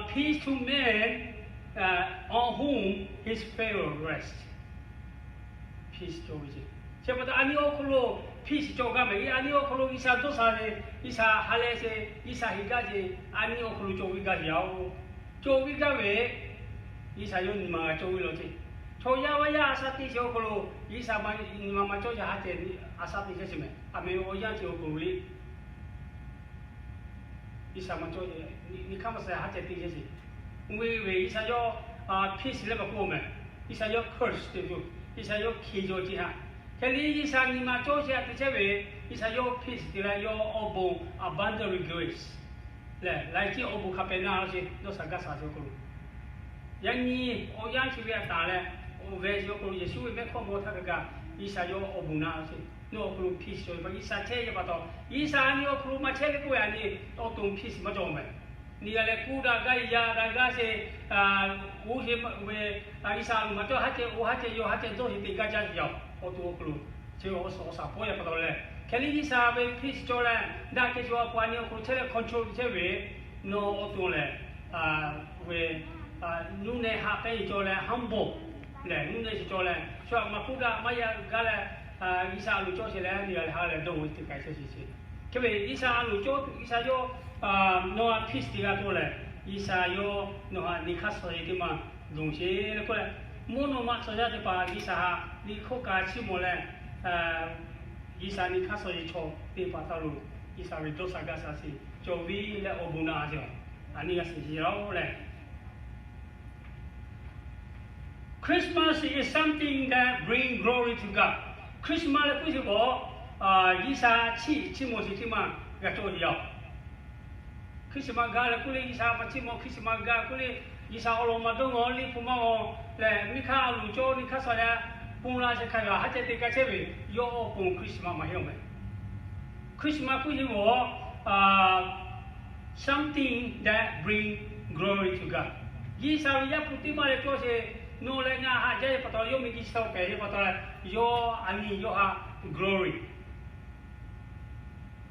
peace to men on whom his favor rests. Peace cawˇ ve ce. Chi pa taw a nyi awˬ hk'aw lo peace cawˇ gaˇ mehˬ. A nyi awˬ hk'aw lo G'uiˬsha dawˇ sha ve, G'uiˬsha ha lehˬ sheˍ, G'uiˬsha heˍ gaˇ ce. A nyi awˬ hk'aw lo cawˬ ve gaˇ yaˇ-oˬ. Cawˬ ve gaˇ ve, G'uiˬsha yawˇ nyi ma g'a cawˇ ve law ce. Chaw yaˇ vaˇ yaˇ a shaˉ teˇ sheˍ awˬ hk'aw lo G'uiˬsha nyi ma maˇ cawˇ yaˇ ha ceh a shaˉ teˇ sheˍ sheˍ mehˬ. A meh awˬ yanˇ chi awˬ hk'aw lo le G'uiˬsha maˇ cawˇ, nyi hk'aˇ maˇ suh ha ceh teˇ sheˍ sheˍ. Oˇ ve G'uiˬsha yawˇ peace leh maˇ k'oˆ mehˬ. G'uiˬsha yawˇ curse te yoˬ. G'uiˬsha yawˇ hkiˬ jaw ce ha. Hk'e le G'uiˬsha nyi ma cawˇ sheˍ a te chehˇ ve, G'uiˬsha yawˇ peace te leh yawˇ awˬ bon abundant grace lehˬ, laiˉ ceuˬ awˬ bon hk'a pehꞈ na law ce, dawˇ sha gaˇ sha ce awˬ hk'aw lo. Yaꞈ nyi awˬ yanˇ chi ve a taˍ leh, awˬ ve chi awˬ hk'aw lo Yeˍsuˆ ve mehˆ hkawˇ maw htaˇ kaꞈ kaꞈ G'uiˬsha yawˇ awˬ bon naꞈ ve, nawˬ awˬ hk'aw lo peace cawˬ ve pa G'uiˬsha chehˇ ve pa taw, G'uiˬsha a nyi awˬ hk'aw lo maˇ chehˇ ve k'oˆ ve a nyi awˬ to peace maˇ cawˬ mehˍ. Nyi g'a leh kuˇ daꞈ gaˇ yaꞈ daꞈ gaˇ sheˍ, oˇ sheˍ ve, G'uiˬsha a loˍ maˇ cawˇ haˉ ceh oˇ haˉ ceh yawˇ haˉ ceh dawˇ sheˍ te gaˇ jaˇ sheˍ yaˇ. Awˬ to awˬ hk'aw lo chi awˬ suhˍ awˬ shaˍ pawˇ yaˇ pa taw leh, hk'e liˇ G'uiˬsha ve peace cawˬ leh daꞈ kehˬ cawˬ a pa a nyi awˬ hk'aw lo chehˇ leh control chehˇ ve, nawˬ awˬ to lehˬ ve nuˇ neh haꞈ pehnˇ cawˬ leh humble lehˬ, nuˇ neh sheˍ cawˬ leh shu aꞈ maˇ kuˇ daꞈ maˇ yaꞈ gaˇ leh, G'uiˬsha a loˍ cawˇ sheˍ leh nyi g'a leh ha lehˬ dawˇ ve teˇ hk'ai chehˇ sheˍ sheˍ. Hk'e ve G'uiˬsha a loˍ cawˇ tuˬ G'uiˬsha yawˇ nawˬ a peace te g'a k'oˆ leh, G'uiˬsha yawˇ nawˬ haꞈ nyi hk'aˇ suh e teˇ maˇ loˍ sheˍ leh k'oˆ leh, mvuhˇ naw ma tcuh yaˇ teˇ hpaˍ G'uiˬsha haꞈ nyi hkawˇ ka chiˇ mvuh leh, G'uiˬsha nyi hk'aˇ suh e chaw teˇ hpaˍ htaˇ lo G'uiˬsha ve dawˇ sha gaˇ sha sheˍ cawˬ ve leh awˬ bon naꞈ a sheˍ. A nyi g'a shiˍ sheˍ laˇ leh Christmas is something that bring glory to God. Christmas leh k'oˆ sheˍ k'o, G'uiˬsha chiˇ chiˇ mvuh sheˍ teˇ maˇ g'a cawˇ ve yoˬ. Christmas gaˇ leh k'oˆ le G'uiˬsha maˇ chiˇ mvuh, Christmas gaˇ k'oˆ le G'uiˬsha awˬ lawn maˇ dawˇ ngaˬ liˇ hpu maˇ g'aw leh miˇ hk'aˇ a loˍ cawˇ nyi hk'aˇ suh leh pon la sheˍ hk'a gaˬ haˉ ceh te ka chehˇ ve, yawˇ awˬ pon Christmas maˇ heˆ mehˍ. Christmas k'oˆ sheˍ k'o, something that bring glory to God. G'uiˬsha ve Yaˇ hpu teˇ maˇ leh cawˇ sheˍ, nawˬ leh ngaˬ haꞈ jaˇ ve pa taw, yawˇ miˬguiˬ chi htaꞈ pehˬ ve pa taw leh, yawˇ a nyi yawˇ haꞈ glory,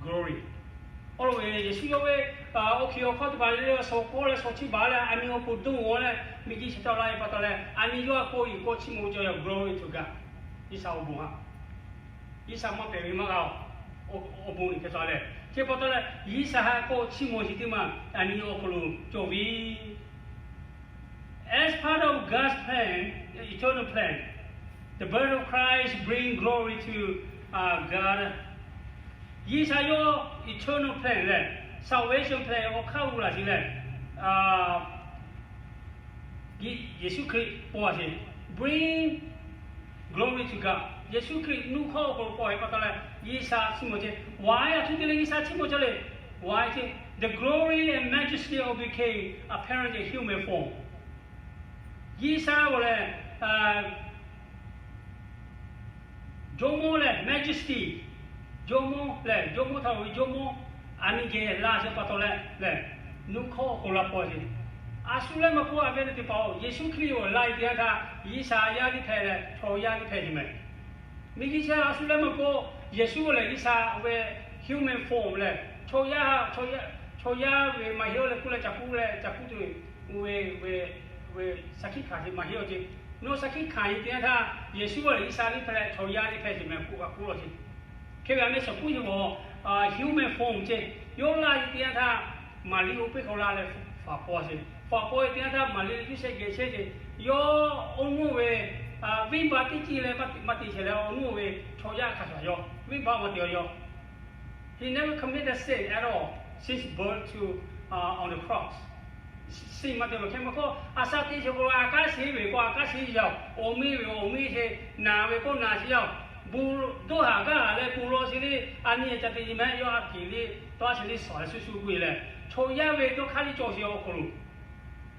glory. Awˬ lawn ve Yeˍsuˆ yawˇ ve awˬ hkiˬ awˬ hk'aw teˇ hpaˍ lehˬ, shawˍ k'awˇ leh shawˍ chiˇ baˬ leh a nyi awˬ pon dawˇ ngaˬ leh miˬguiˬ chi htaꞈ la ve pa taw leh, a nyi yawˇ haꞈ k'oˆ yiˬ k'oˆ chiˇ mvuh cawˇ ve, glory to God. G'uiˬsha awˬ bon haꞈ G'uiˬsha maˇ pehˬ ve maˇ g'a-oˬ. Awˬ bon uiˍ hk'e tcuh leh, chi pa taw leh G'uiˬsha haꞈ k'oˆ chiˇ mvuh sheˍ teˇ maˇ a nyi awˬ hk'aw lo cawˬ ve As part of God's plan, eternal plan, the birth of Christ bring glory to God. G'uiˬsha yawˇ eternal plan lehˬ, salvation plan awˬ hk'aˇ g'uˇ laˬ sheˍ lehˬ, Yeˍsuˆ Hkriꞈ paw sheˍ, bring glory to God. Yeˍsuˆ Hkriꞈ nuˇ hkawˇ awˬ hk'aw lo paw ve pa taw leh, G'uiˬsha chiˇ mvuh ceh. Why a htoꞈ te leh G'uiˬsha chiˇ mvuh ceh le? Why ceh? The glory and majesty of became apparent in human form. G'uiˬsha g'aw lehˬ, jawˇmawˇ lehˬ majesty, jawˇmawˇ lehˬ jawˇmawˇ htaꞈ ve jawˇmawˇ a nyi geh la sheˍ pa taw leh lehˬ, nuˇ hkawˇ awˬ hk'aw lo paw sheˍ. A shu leh maˇ k'oˆ, a ve teˇ hpaˍ-oˬ, Yeˍsuˆ Hkriꞈ g'aw leh la e teˇ yanˇ htaˇ G'uiˬsha yaˇ teˇ hpehꞈ leh chaw yaˇ teˇ hpehꞈ sheˍ mehˍ. Miˬguiˬ chi a shu leh maˇ k'oˆ, Yeˍsuˆ g'aw lehˬ G'uiˬsha ve human form lehˬ, chaw yaˇ, chaw yaˇ ve maˇ heˆ-oˬ leh k'oˆ leh ca kuˉ leh ca kuˉ tuˬ ve, ve, ve shaˍ hkiˆ hkanˍ sheˍ maˇ heˆ-oˬ ceh. Nawˬ shaˍ hkiˆ hkanˍ e teˇ yanˇ htaˇ Yeˍsuˆ g'aw lehˬ G'uiˬsha teˇ hpehꞈ leh chaw yaˇ teˇ hpehꞈ sheˍ mehˍ k'oˆ g'a k'oˆ law sheˍ. Hk'e ve a meh shaˍ kuˉ yeˬ-oˬ, human form ceh, yawˇ la e teˇ yanˇ htaˇ Maˍriˆ oˇ peˇ hk'aw la leh faˍ paw sheˍ. Faˍ paw e teˇ yanˇ htaˇ Maˍriˆ leh Yoˇsehꞈ geh chehˇ sheˍ. Yawˇ awˬ nuˇ ve venˇbaˆ teˇ ceuˬ leh maˇ te chehˇ leh awˬ nuˇ ve chaw yaˇ hk'a shuˍ yawˇ venˇbaˆ maˇ te awˬ yawˇ He never committed sin at all since birth to, on the cross. Sin maˇ te ve hk'e maˇ k'oˆ, a shu te sheˍ k'o a kanˉ sheˍ ve k'o a kanˉ sheˍ yaˇ, awˬ miˇ ve awˬ miˇ sheˍ, naˬ ve k'o naˬ sheˍ yaˇ, bon dawˇ haˍ gaˇ haˍ leh bon lawˬ sheˍ le, a nyi ca te nyi mehˍ yawˇ a hkiˬ le, tawˇ a sheˍ le shawˍ leh shu shu gu e leh, chaw yaˇ ve dawˇ hk'aˇ liˇ cawˬ sheˍ awˬ hk'aw lo,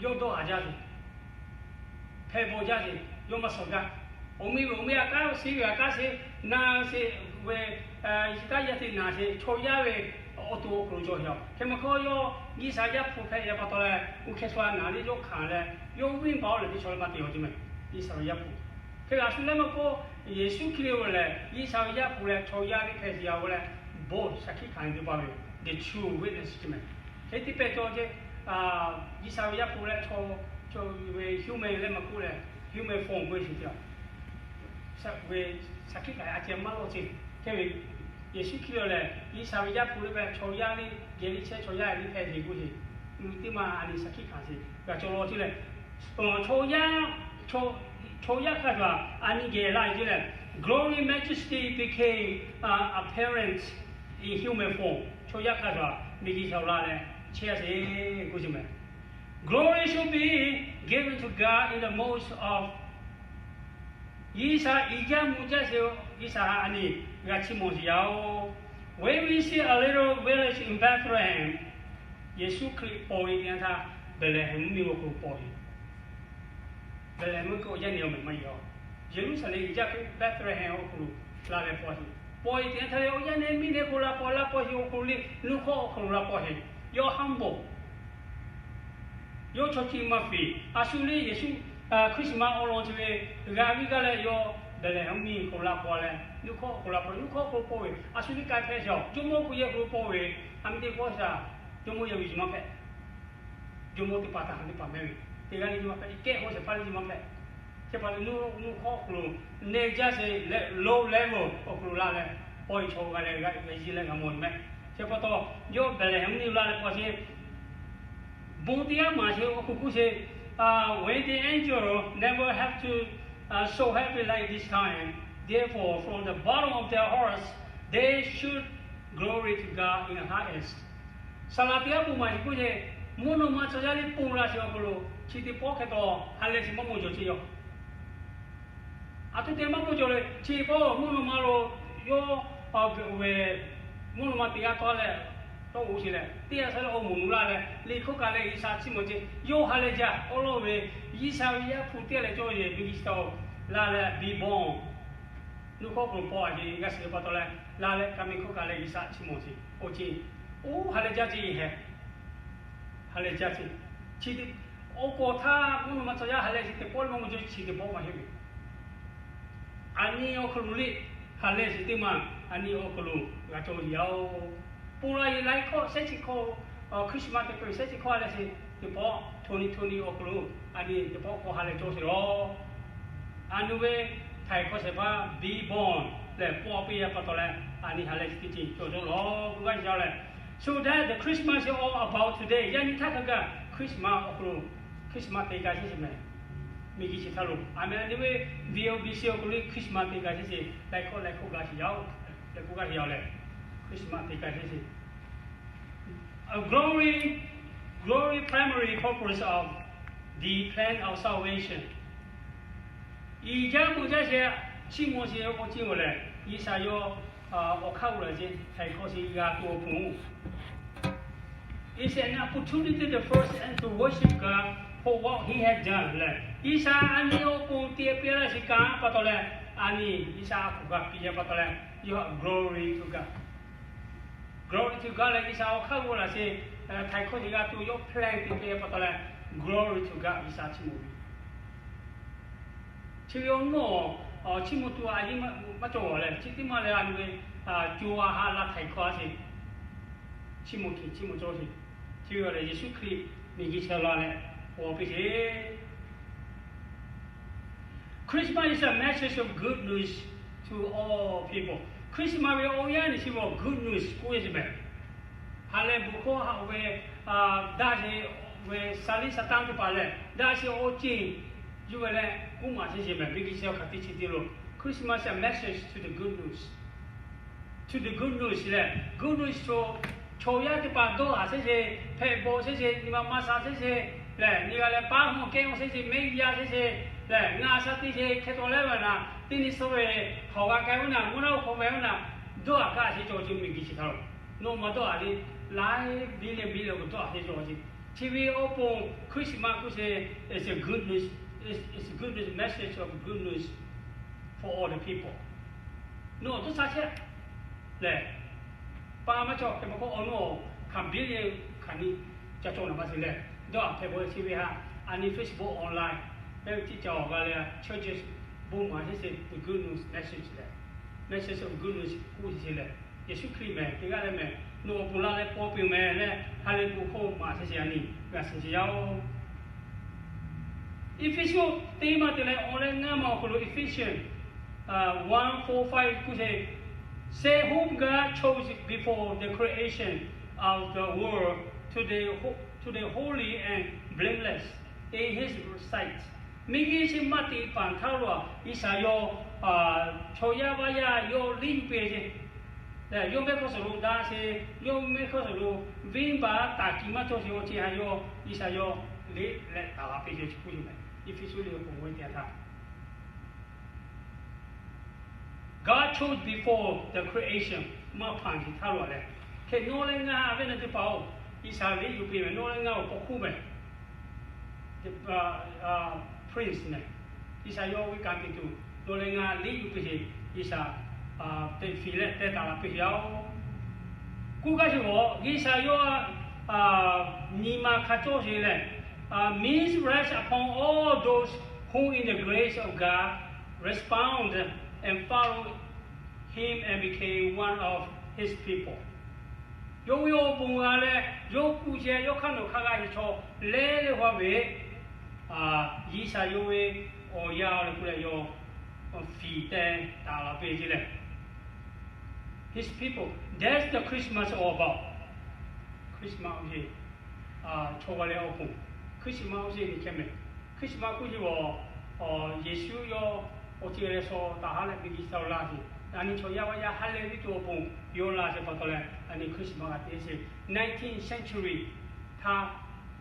yawˇ dawˇ haˍ jaˇ sheˍ. Hpehˇ baw jaˇ sheˍ, yawˇ maˇ shawˍ gaˇ. Awˬ miˇ ve awˬ miˇ a kanˉ sheˍ ve a kanˉ sheˍ, naˬ sheˍ ve, kanˉ yaˇ te naˬ sheˍ, chaw yaˇ ve awˬ to awˬ hk'aw lo cawˬ sheˍ. Hk'e maˇ k'oˆ yawˇ G'uiˬsha Yaˇ hpu hpehꞈ ve pa taw leh, oˇ hk'e shu a naˬ le yawˇ hkanˍ leh, yawˇ venˇbaˆ oˇ lehˬ teˇ chaw leh maˇ te awˬ ceh mehˍ. G'uiˬsha ve Yaˇ hpu. Hk'e a shu leh maˇ k'oˆ, Yeˍsuˆ Hkriꞈ g'aw lehˬ G'uiˬsha ve Yaˇ hpu leh chaw yaˇ teˇ hpehꞈ sheˍ a g'aw leh, bon shaˍ hkiˆ hkanˍ ve teˇ hpaˍ ve, the true witness ceh mehˍ. Hk'e te pehˍ cawˬ ceh, G'uiˬsha ve Yaˇ hpu leh chaw, chaw ve human leh maˇ k'oˆ leh, human form k'oˆ ve sheˍ ve, shaˍ hkiˆ hkanˍ a ceh maˇ lawˬ ceh. Hk'e ve, Yeˍsuˆ Hkriꞈ g'aw lehˬ G'uiˬsha ve Yaˇ hpu leh hpehꞈ chaw yaˇ le, geh le chehˇ chaw yaˇ le hpehꞈ sheˍ k'oˆ sheˍ. Teˇ maˇ a nyi shaˍ hkiˆ hkanˍ sheˍ g'a cawˬ law ceh leh, chaw yaˇ, chaw yaˇ hk'a shuˍ a nyi geh la ceh leh, glory majesty became apparent in human form. Chaw yaˇ hk'a shuˍ miˬguiˬ hk'aw la leh chehˇ sheˍ k'oˆ sheˍ mehˍ. Glory should be given to God in the most of G'uiˬsha iˉ jaˇ mvuh jaˇ sheˍ, G'uiˬsha a nyi g'a chiˇ mvuh sheˍ yaˇ-oˬ. When we see a little village in Bethlehem, Yeˍsuˆ Hkriꞈ paw ve teˇ yanˇ htaˇ Behˍlehˍhehnˍ mvuhˇmiˬ lo k'o paw ve. Behˍlehˍhehnˍ mvuhˇ hkiˆ awˬ yanˇ nehˬ awˬ mehˍ maˇ yaw. Yeˍruˆsaˍlehnˍ iˉ jaˇ hk'e Behˍlehˍhehnˍ awˬ hk'aw lo la leh paw sheˍ. Paw e teˇ yanˇ htaˇ leh awˬ yanˇ nehˬ miˇ nehˬ hk'aw la paw, la paw sheˍ awˬ hk'aw lo le nuˇ hk'awˇ awˬ hk'aw lo la paw sheˍ. Yawˇ humble. Yawˇ chaw chi maˇ fiˍ. A shu le Yeˍsuˆ Christmas awˬ lawn chi ve g'a viˇ gaˇ leh yawˇ Behˍlehˍhehnˍ mvuhˇ miˬ hk'aw la paw leh nuˇ hkawˇ hk'aw la paw, nuˇ hkawˇ hk'aw paw ve a shu le k'ai hpehꞈ shaˍ. Jawˇmawˇ hk'aw yehˬ hk'aw lo paw ve, a miˇ teˇ hkawˇ shaˍ, jawˇmawˇ yaˇ ve nyi ma hpehꞈ. Jawˇmawˇ teˇ hpaˍ htaꞈ ha teˇ hpaˍ mehˆ ve, teˇ g'aˇ le nyi ma hpehꞈ, kehˉ hk'aw shehˍ hpaˇ le nyi ma hpehꞈ. Chi pa taw nuˇ hkawˇ hk'aw lo neˇ jaˇ sheˍ leh low level awˬ hk'aw lo la leh paw e chaw g'a leh g'a ve, yehˬ leh g'a mawˬ ve mehˆ. Chi pa taw yawˇ Behˍlehˍhehnˍ mvuhˇ miˬ la leh paw sheˍ. Bon teˇ g'aˇ maˍ sheˍ awˬ hk'aw k'oˆ sheˍ, When the angel never have to, uh, so happy like this time, therefore from the bottom of their hearts they should glory to God in the highest. Saˍ laꞈ teˇ g'aˇ bon maˍ sheˍ k'oˆ sheˍ, mvuhˇ naw ma chaw yaˇ le ponˬ la sheˍ awˬ hk'aw lo chi teˇ pawˆ hk'e taw ha lehˬ chi maˇ maw jawˬ ce yoˬ. A htoꞈ te maˇ maw jawˬ le, chi pawˆ mvuhˇ naw ma lo yawˇ ve mvuhˇ naw ma teˇ g'aˇ tawˆ leh tawˆ g'oꞈ sheˍ leh teˇ g'aˇ shaˉ leh awˬ moˍ nu laˇ leh liꞈ hkawˇ kaꞈ leh G'uiˬsha chiˇ mvuh ce, yawˇ ha leh jaˇ awˬ lawn ve G'uiˬsha ve Yaˇ hpu teˇ g'aˇ leh cawˇ ve G'uiˬsha la leh biˇ bawˇ nuˇ hkawˇ hk'aw lo paw a ce g'a shiˍ pa taw leh la leh ka miˬ hkawˇ kaꞈ leh G'uiˬsha chiˇ mvuh ce, oˇ ce, oˇ ha leh jaˇ ce hehꞈ. Ha leh jaˇ ce. Chi awˬ k'awꞈ htaˇ mvuhˇ naw ma chaw yaˇ ha leh chi teˇ pawˆ maˇ maw jawˬ, chi teˇ pawˆ maˇ heˆ ve. A nyi awˬ hk'aw lo le, ha leh chi teˇ maˬ a nyi awˬ hk'aw lo g'a cawˇ ve yoˬ. Ponˬ la yeˬ laiˉ hkawˇ shehˉ chi hkawˇ, Christmas teˇ hkawˇ shehˉ chi hkawˇ ha leh chi teˇ pawˆ twenty twenty awˬ hk'aw lo a nyi teˇ pawˆ k'awꞈ ha leh cawˇ sheˍ lawˬ. A nu ve htaiˍ hkawˇ shehˍ hpaˇ biˇ bawˇ lehˬ paw piˇ a pa taw leh a nyi ha leh chi teˇ ceuˬ cawˬ cawˇ lawˬ k'oˆ gaˇ sheˍ jaˇ leh. So that the Christmas is all about today. Yaꞈ nyi htaˇ hk'a gaˬ Christmas awˬ hk'aw lo Christmas te k'ai sheˍ sheˍ mehˍ. Miˬguiˬ chi htaˇ lo a mehˍ a nyi ve V O B C awˬ hk'aw lo Christmas te k'ai sheˍ sheˍ laiˉ hkawˇ laiˉ hkawˇ gaˇ sheˍ yaˇ-oˬ. Leh k'oˆ gaˇ sheˍ yaˇ leh Christmas te k'ai sheˍ sheˍ. A glory, glory primary purpose of the plan of salvation. Iˉ jaˇ mvuh jaˇ sheˍ, chiˇ mvuh sheˍ awˬ ceuˬ lehˬ, G'uiˬsha yawˇ awˬ hk'aˇ g'aw la ce htaiˍ hkawˇ sheˍ g'a tuˬ awˬ pon, it's an opportunity the first and to worship God for what He has done leh, G'uiˬsha a nyi awˬ pon te piˇ laˇ sheˍ kaꞈ pa taw leh, a nyi G'uiˬsha a hk'oˆ g'a piˇ a pa taw leh, yawˇ glory to God. Glory to God leh G'uiˬsha awˬ hk'aˇ g'aw la ce htaiˍ hkawˇ sheˍ g'a tuˬ yawˇ plan te piˇ pa taw leh, glory to God G'uiˬsha chiˇ mvuh ve. Chi ve awˬ nawˬ chiˇ mvuh tuˬ a yeˇ maˇ cawˬ leh, chi teˇ maˇ leh a nu ve co a ha la htaiˍ hkawˇ a sheˍ, chiˇ mvuh hkiˬ chiˇ mvuh cawˇ sheˍ. Chi ve lehˬ Yeˍsuˆ Hkriꞈ miˬguiˬ chi la leh paw piˇ sheˍ. Christmas is a message of good news to all people. Christmas ve awˬ yanˇ nyi chi ve good news k'oˆ ve ce mehˍ. Ha lehˬ bon hkawˇ haꞈ ve daꞈ sheˍ ve saˍ liˇ saˍ tanˇ teˇ hpaˍ lehˬ daꞈ sheˍ awˬ ceuˬ yuˬ ve leh k'oˆ maˍ sheˍ sheˍ mehˍ. Miˬguiˬ chi hk'aˬ teˇ chi te lo Christmas a message to the good news. To the good news lehˬ, good news chaw, chaw yaˇ teˇ hpaˍ dawˇ haˍ sheˍ sheˍ, hpehꞈ bawˬ sheˍ sheˍ, nyi ma maˇ sha sheˍ sheˍ lehˬ, nyi g'a leh paˉ hawˇ kehˉ hawˇ sheˍ sheˍ, mehˆ g'uˇ yaˇ sheˍ sheˍ lehˬ, ngaˬ sha teˇ sheˍ hkeh taw leh ve naˍ, teˇ nyi suh ve hawˬ g'a k'ai ve naˍ, mvuhˇ naw hk'aw ve naˍ, dawˇ haˍ kaꞈ sheˍ cawˬ ce miˬguiˬ chi htaꞈ lo. Nawˬ ma dawˇ haˍ le, laiˉ billion billion dawˇ haˍ sheˍ cawˬ ce. Chi ve awˬ pon Christmas k'oˆ sheˍ, it's a good news, it's a good news, message of good news for all the people. Nawˬ dawˇ sha chehˇ lehˬ, pa maˇ cawˬ hk'e pa k'o awˬ nawˬ hkanˍ billion hkanˍ nyi ca cawˬ naˍ ma sheˍ lehˬ, dawˇ haˍ hpehꞈ bawˬ chi ve htaꞈ a nyi Facebook online ve teˇ ca awˬ g'a leh churches bon maˍ sheˍ sheˍ the good news message lehˬ, message of good news k'oˆ sheˍ lehˬ, Yeˍsuˆ Hkriꞈ mehˍ teˇ g'aˇ leh mehˍ, nawˬ awˬ pon la leh paw piˇ mehˍ leh ha lehˬ bon hkawˇ maˍ sheˍ sheˍ a nyi g'a shiˍ sheˍ yaˇ-oˬ. Eˇfeˇsuꞈ teˇ maˇ te leh awˬ leh ngaˇ maˇ awˬ hk'aw lo Ephesians one four five k'oˆ sheˍ, Save whom God chose before the creation of the world to the ho- to the holy and blameless in His sight. Miˬguiˬ chi maˇ te paˍ htaˇ lo G'uiˬsha yawˇ chaw yaˇ vaˇ yaˇ yawˇ liˇ yuˬ piˇ ce. Yawˇ mehˆ hkawˇ suhˍ lo daꞈ sheˍ, yawˇ mehˆ hkawˇ suhˍ lo venˇbaˆ taˍ kiˍ maˇ cawˇ sheˍ awˬ ceuˬ htaꞈ yawˇ G'uiˬsha yawˇ liˇ leh taˍ la piˇ ce chi k'oˆ yoˬ mehˍ. Eˇfeˇsuꞈ liꞈ awˬ pon ve teˇ yanˇ htaˇ God chose before the creation, maˇ hpanˍ sheˍ htaˇ lo leh, hk'e nawˬ leh ngaˬ ve naˬ teˇ hpaˍ-oˬ, G'uiˬsha liˇ yuˬ piˇ mehˍ, nawˬ leh ngaˬ awˬ pon hk'oˆ mehˍ. prince meh. G'uiˬsha yawˇ ve kanˉ te tuˬ, nawˬ leh ngaˬ liꞈ yuˬ piˇ sheˍ. G'uiˬsha teꞈ fiˍ leh teh taˍ laˬ piˇ sheˍ yaˇ-oˬ. K'oˆ gaˇ sheˍ, G'uiˬsha yawˇ nyi ma hk'a cawˇ sheˍ lehˬ, means rest upon all those who in the grace of God respond and follow Him and became one of His people. Yawˇ ve awˬ bon g'a leh, yawˇ kuˬ ceh yawˇ hk'aˇ nawˬ hk'a g'a ve chaw leh leh haw ve, G'uiˬsha yawˇ ve awˬ yaˇ leh k'oˆ leh yawˇ fiˍ teh taˍ laˬ piˇ ce leh, His people, that's the Christmas all about. Christmas oˇ ve chaw g'a leh awˬ pon, Christmas oˇ ve nyi chehˇ meh. Christmas k'oˆ ve awˬ, Yeˍsuˆ yawˇ awˬ ceuˬ leh shaw taˍ haˉ leh miˬguiˬ htaꞈ laˇ sheˍ. Yaꞈ nyi chaw yaˇ vaˇ yaˇ ha leh ve tuˬ awˬ pon yawˇ laˇ sheˍ pa taw leh, yaꞈ nyi Christmas g'a te sheˍ. Nineteenth century htaˇ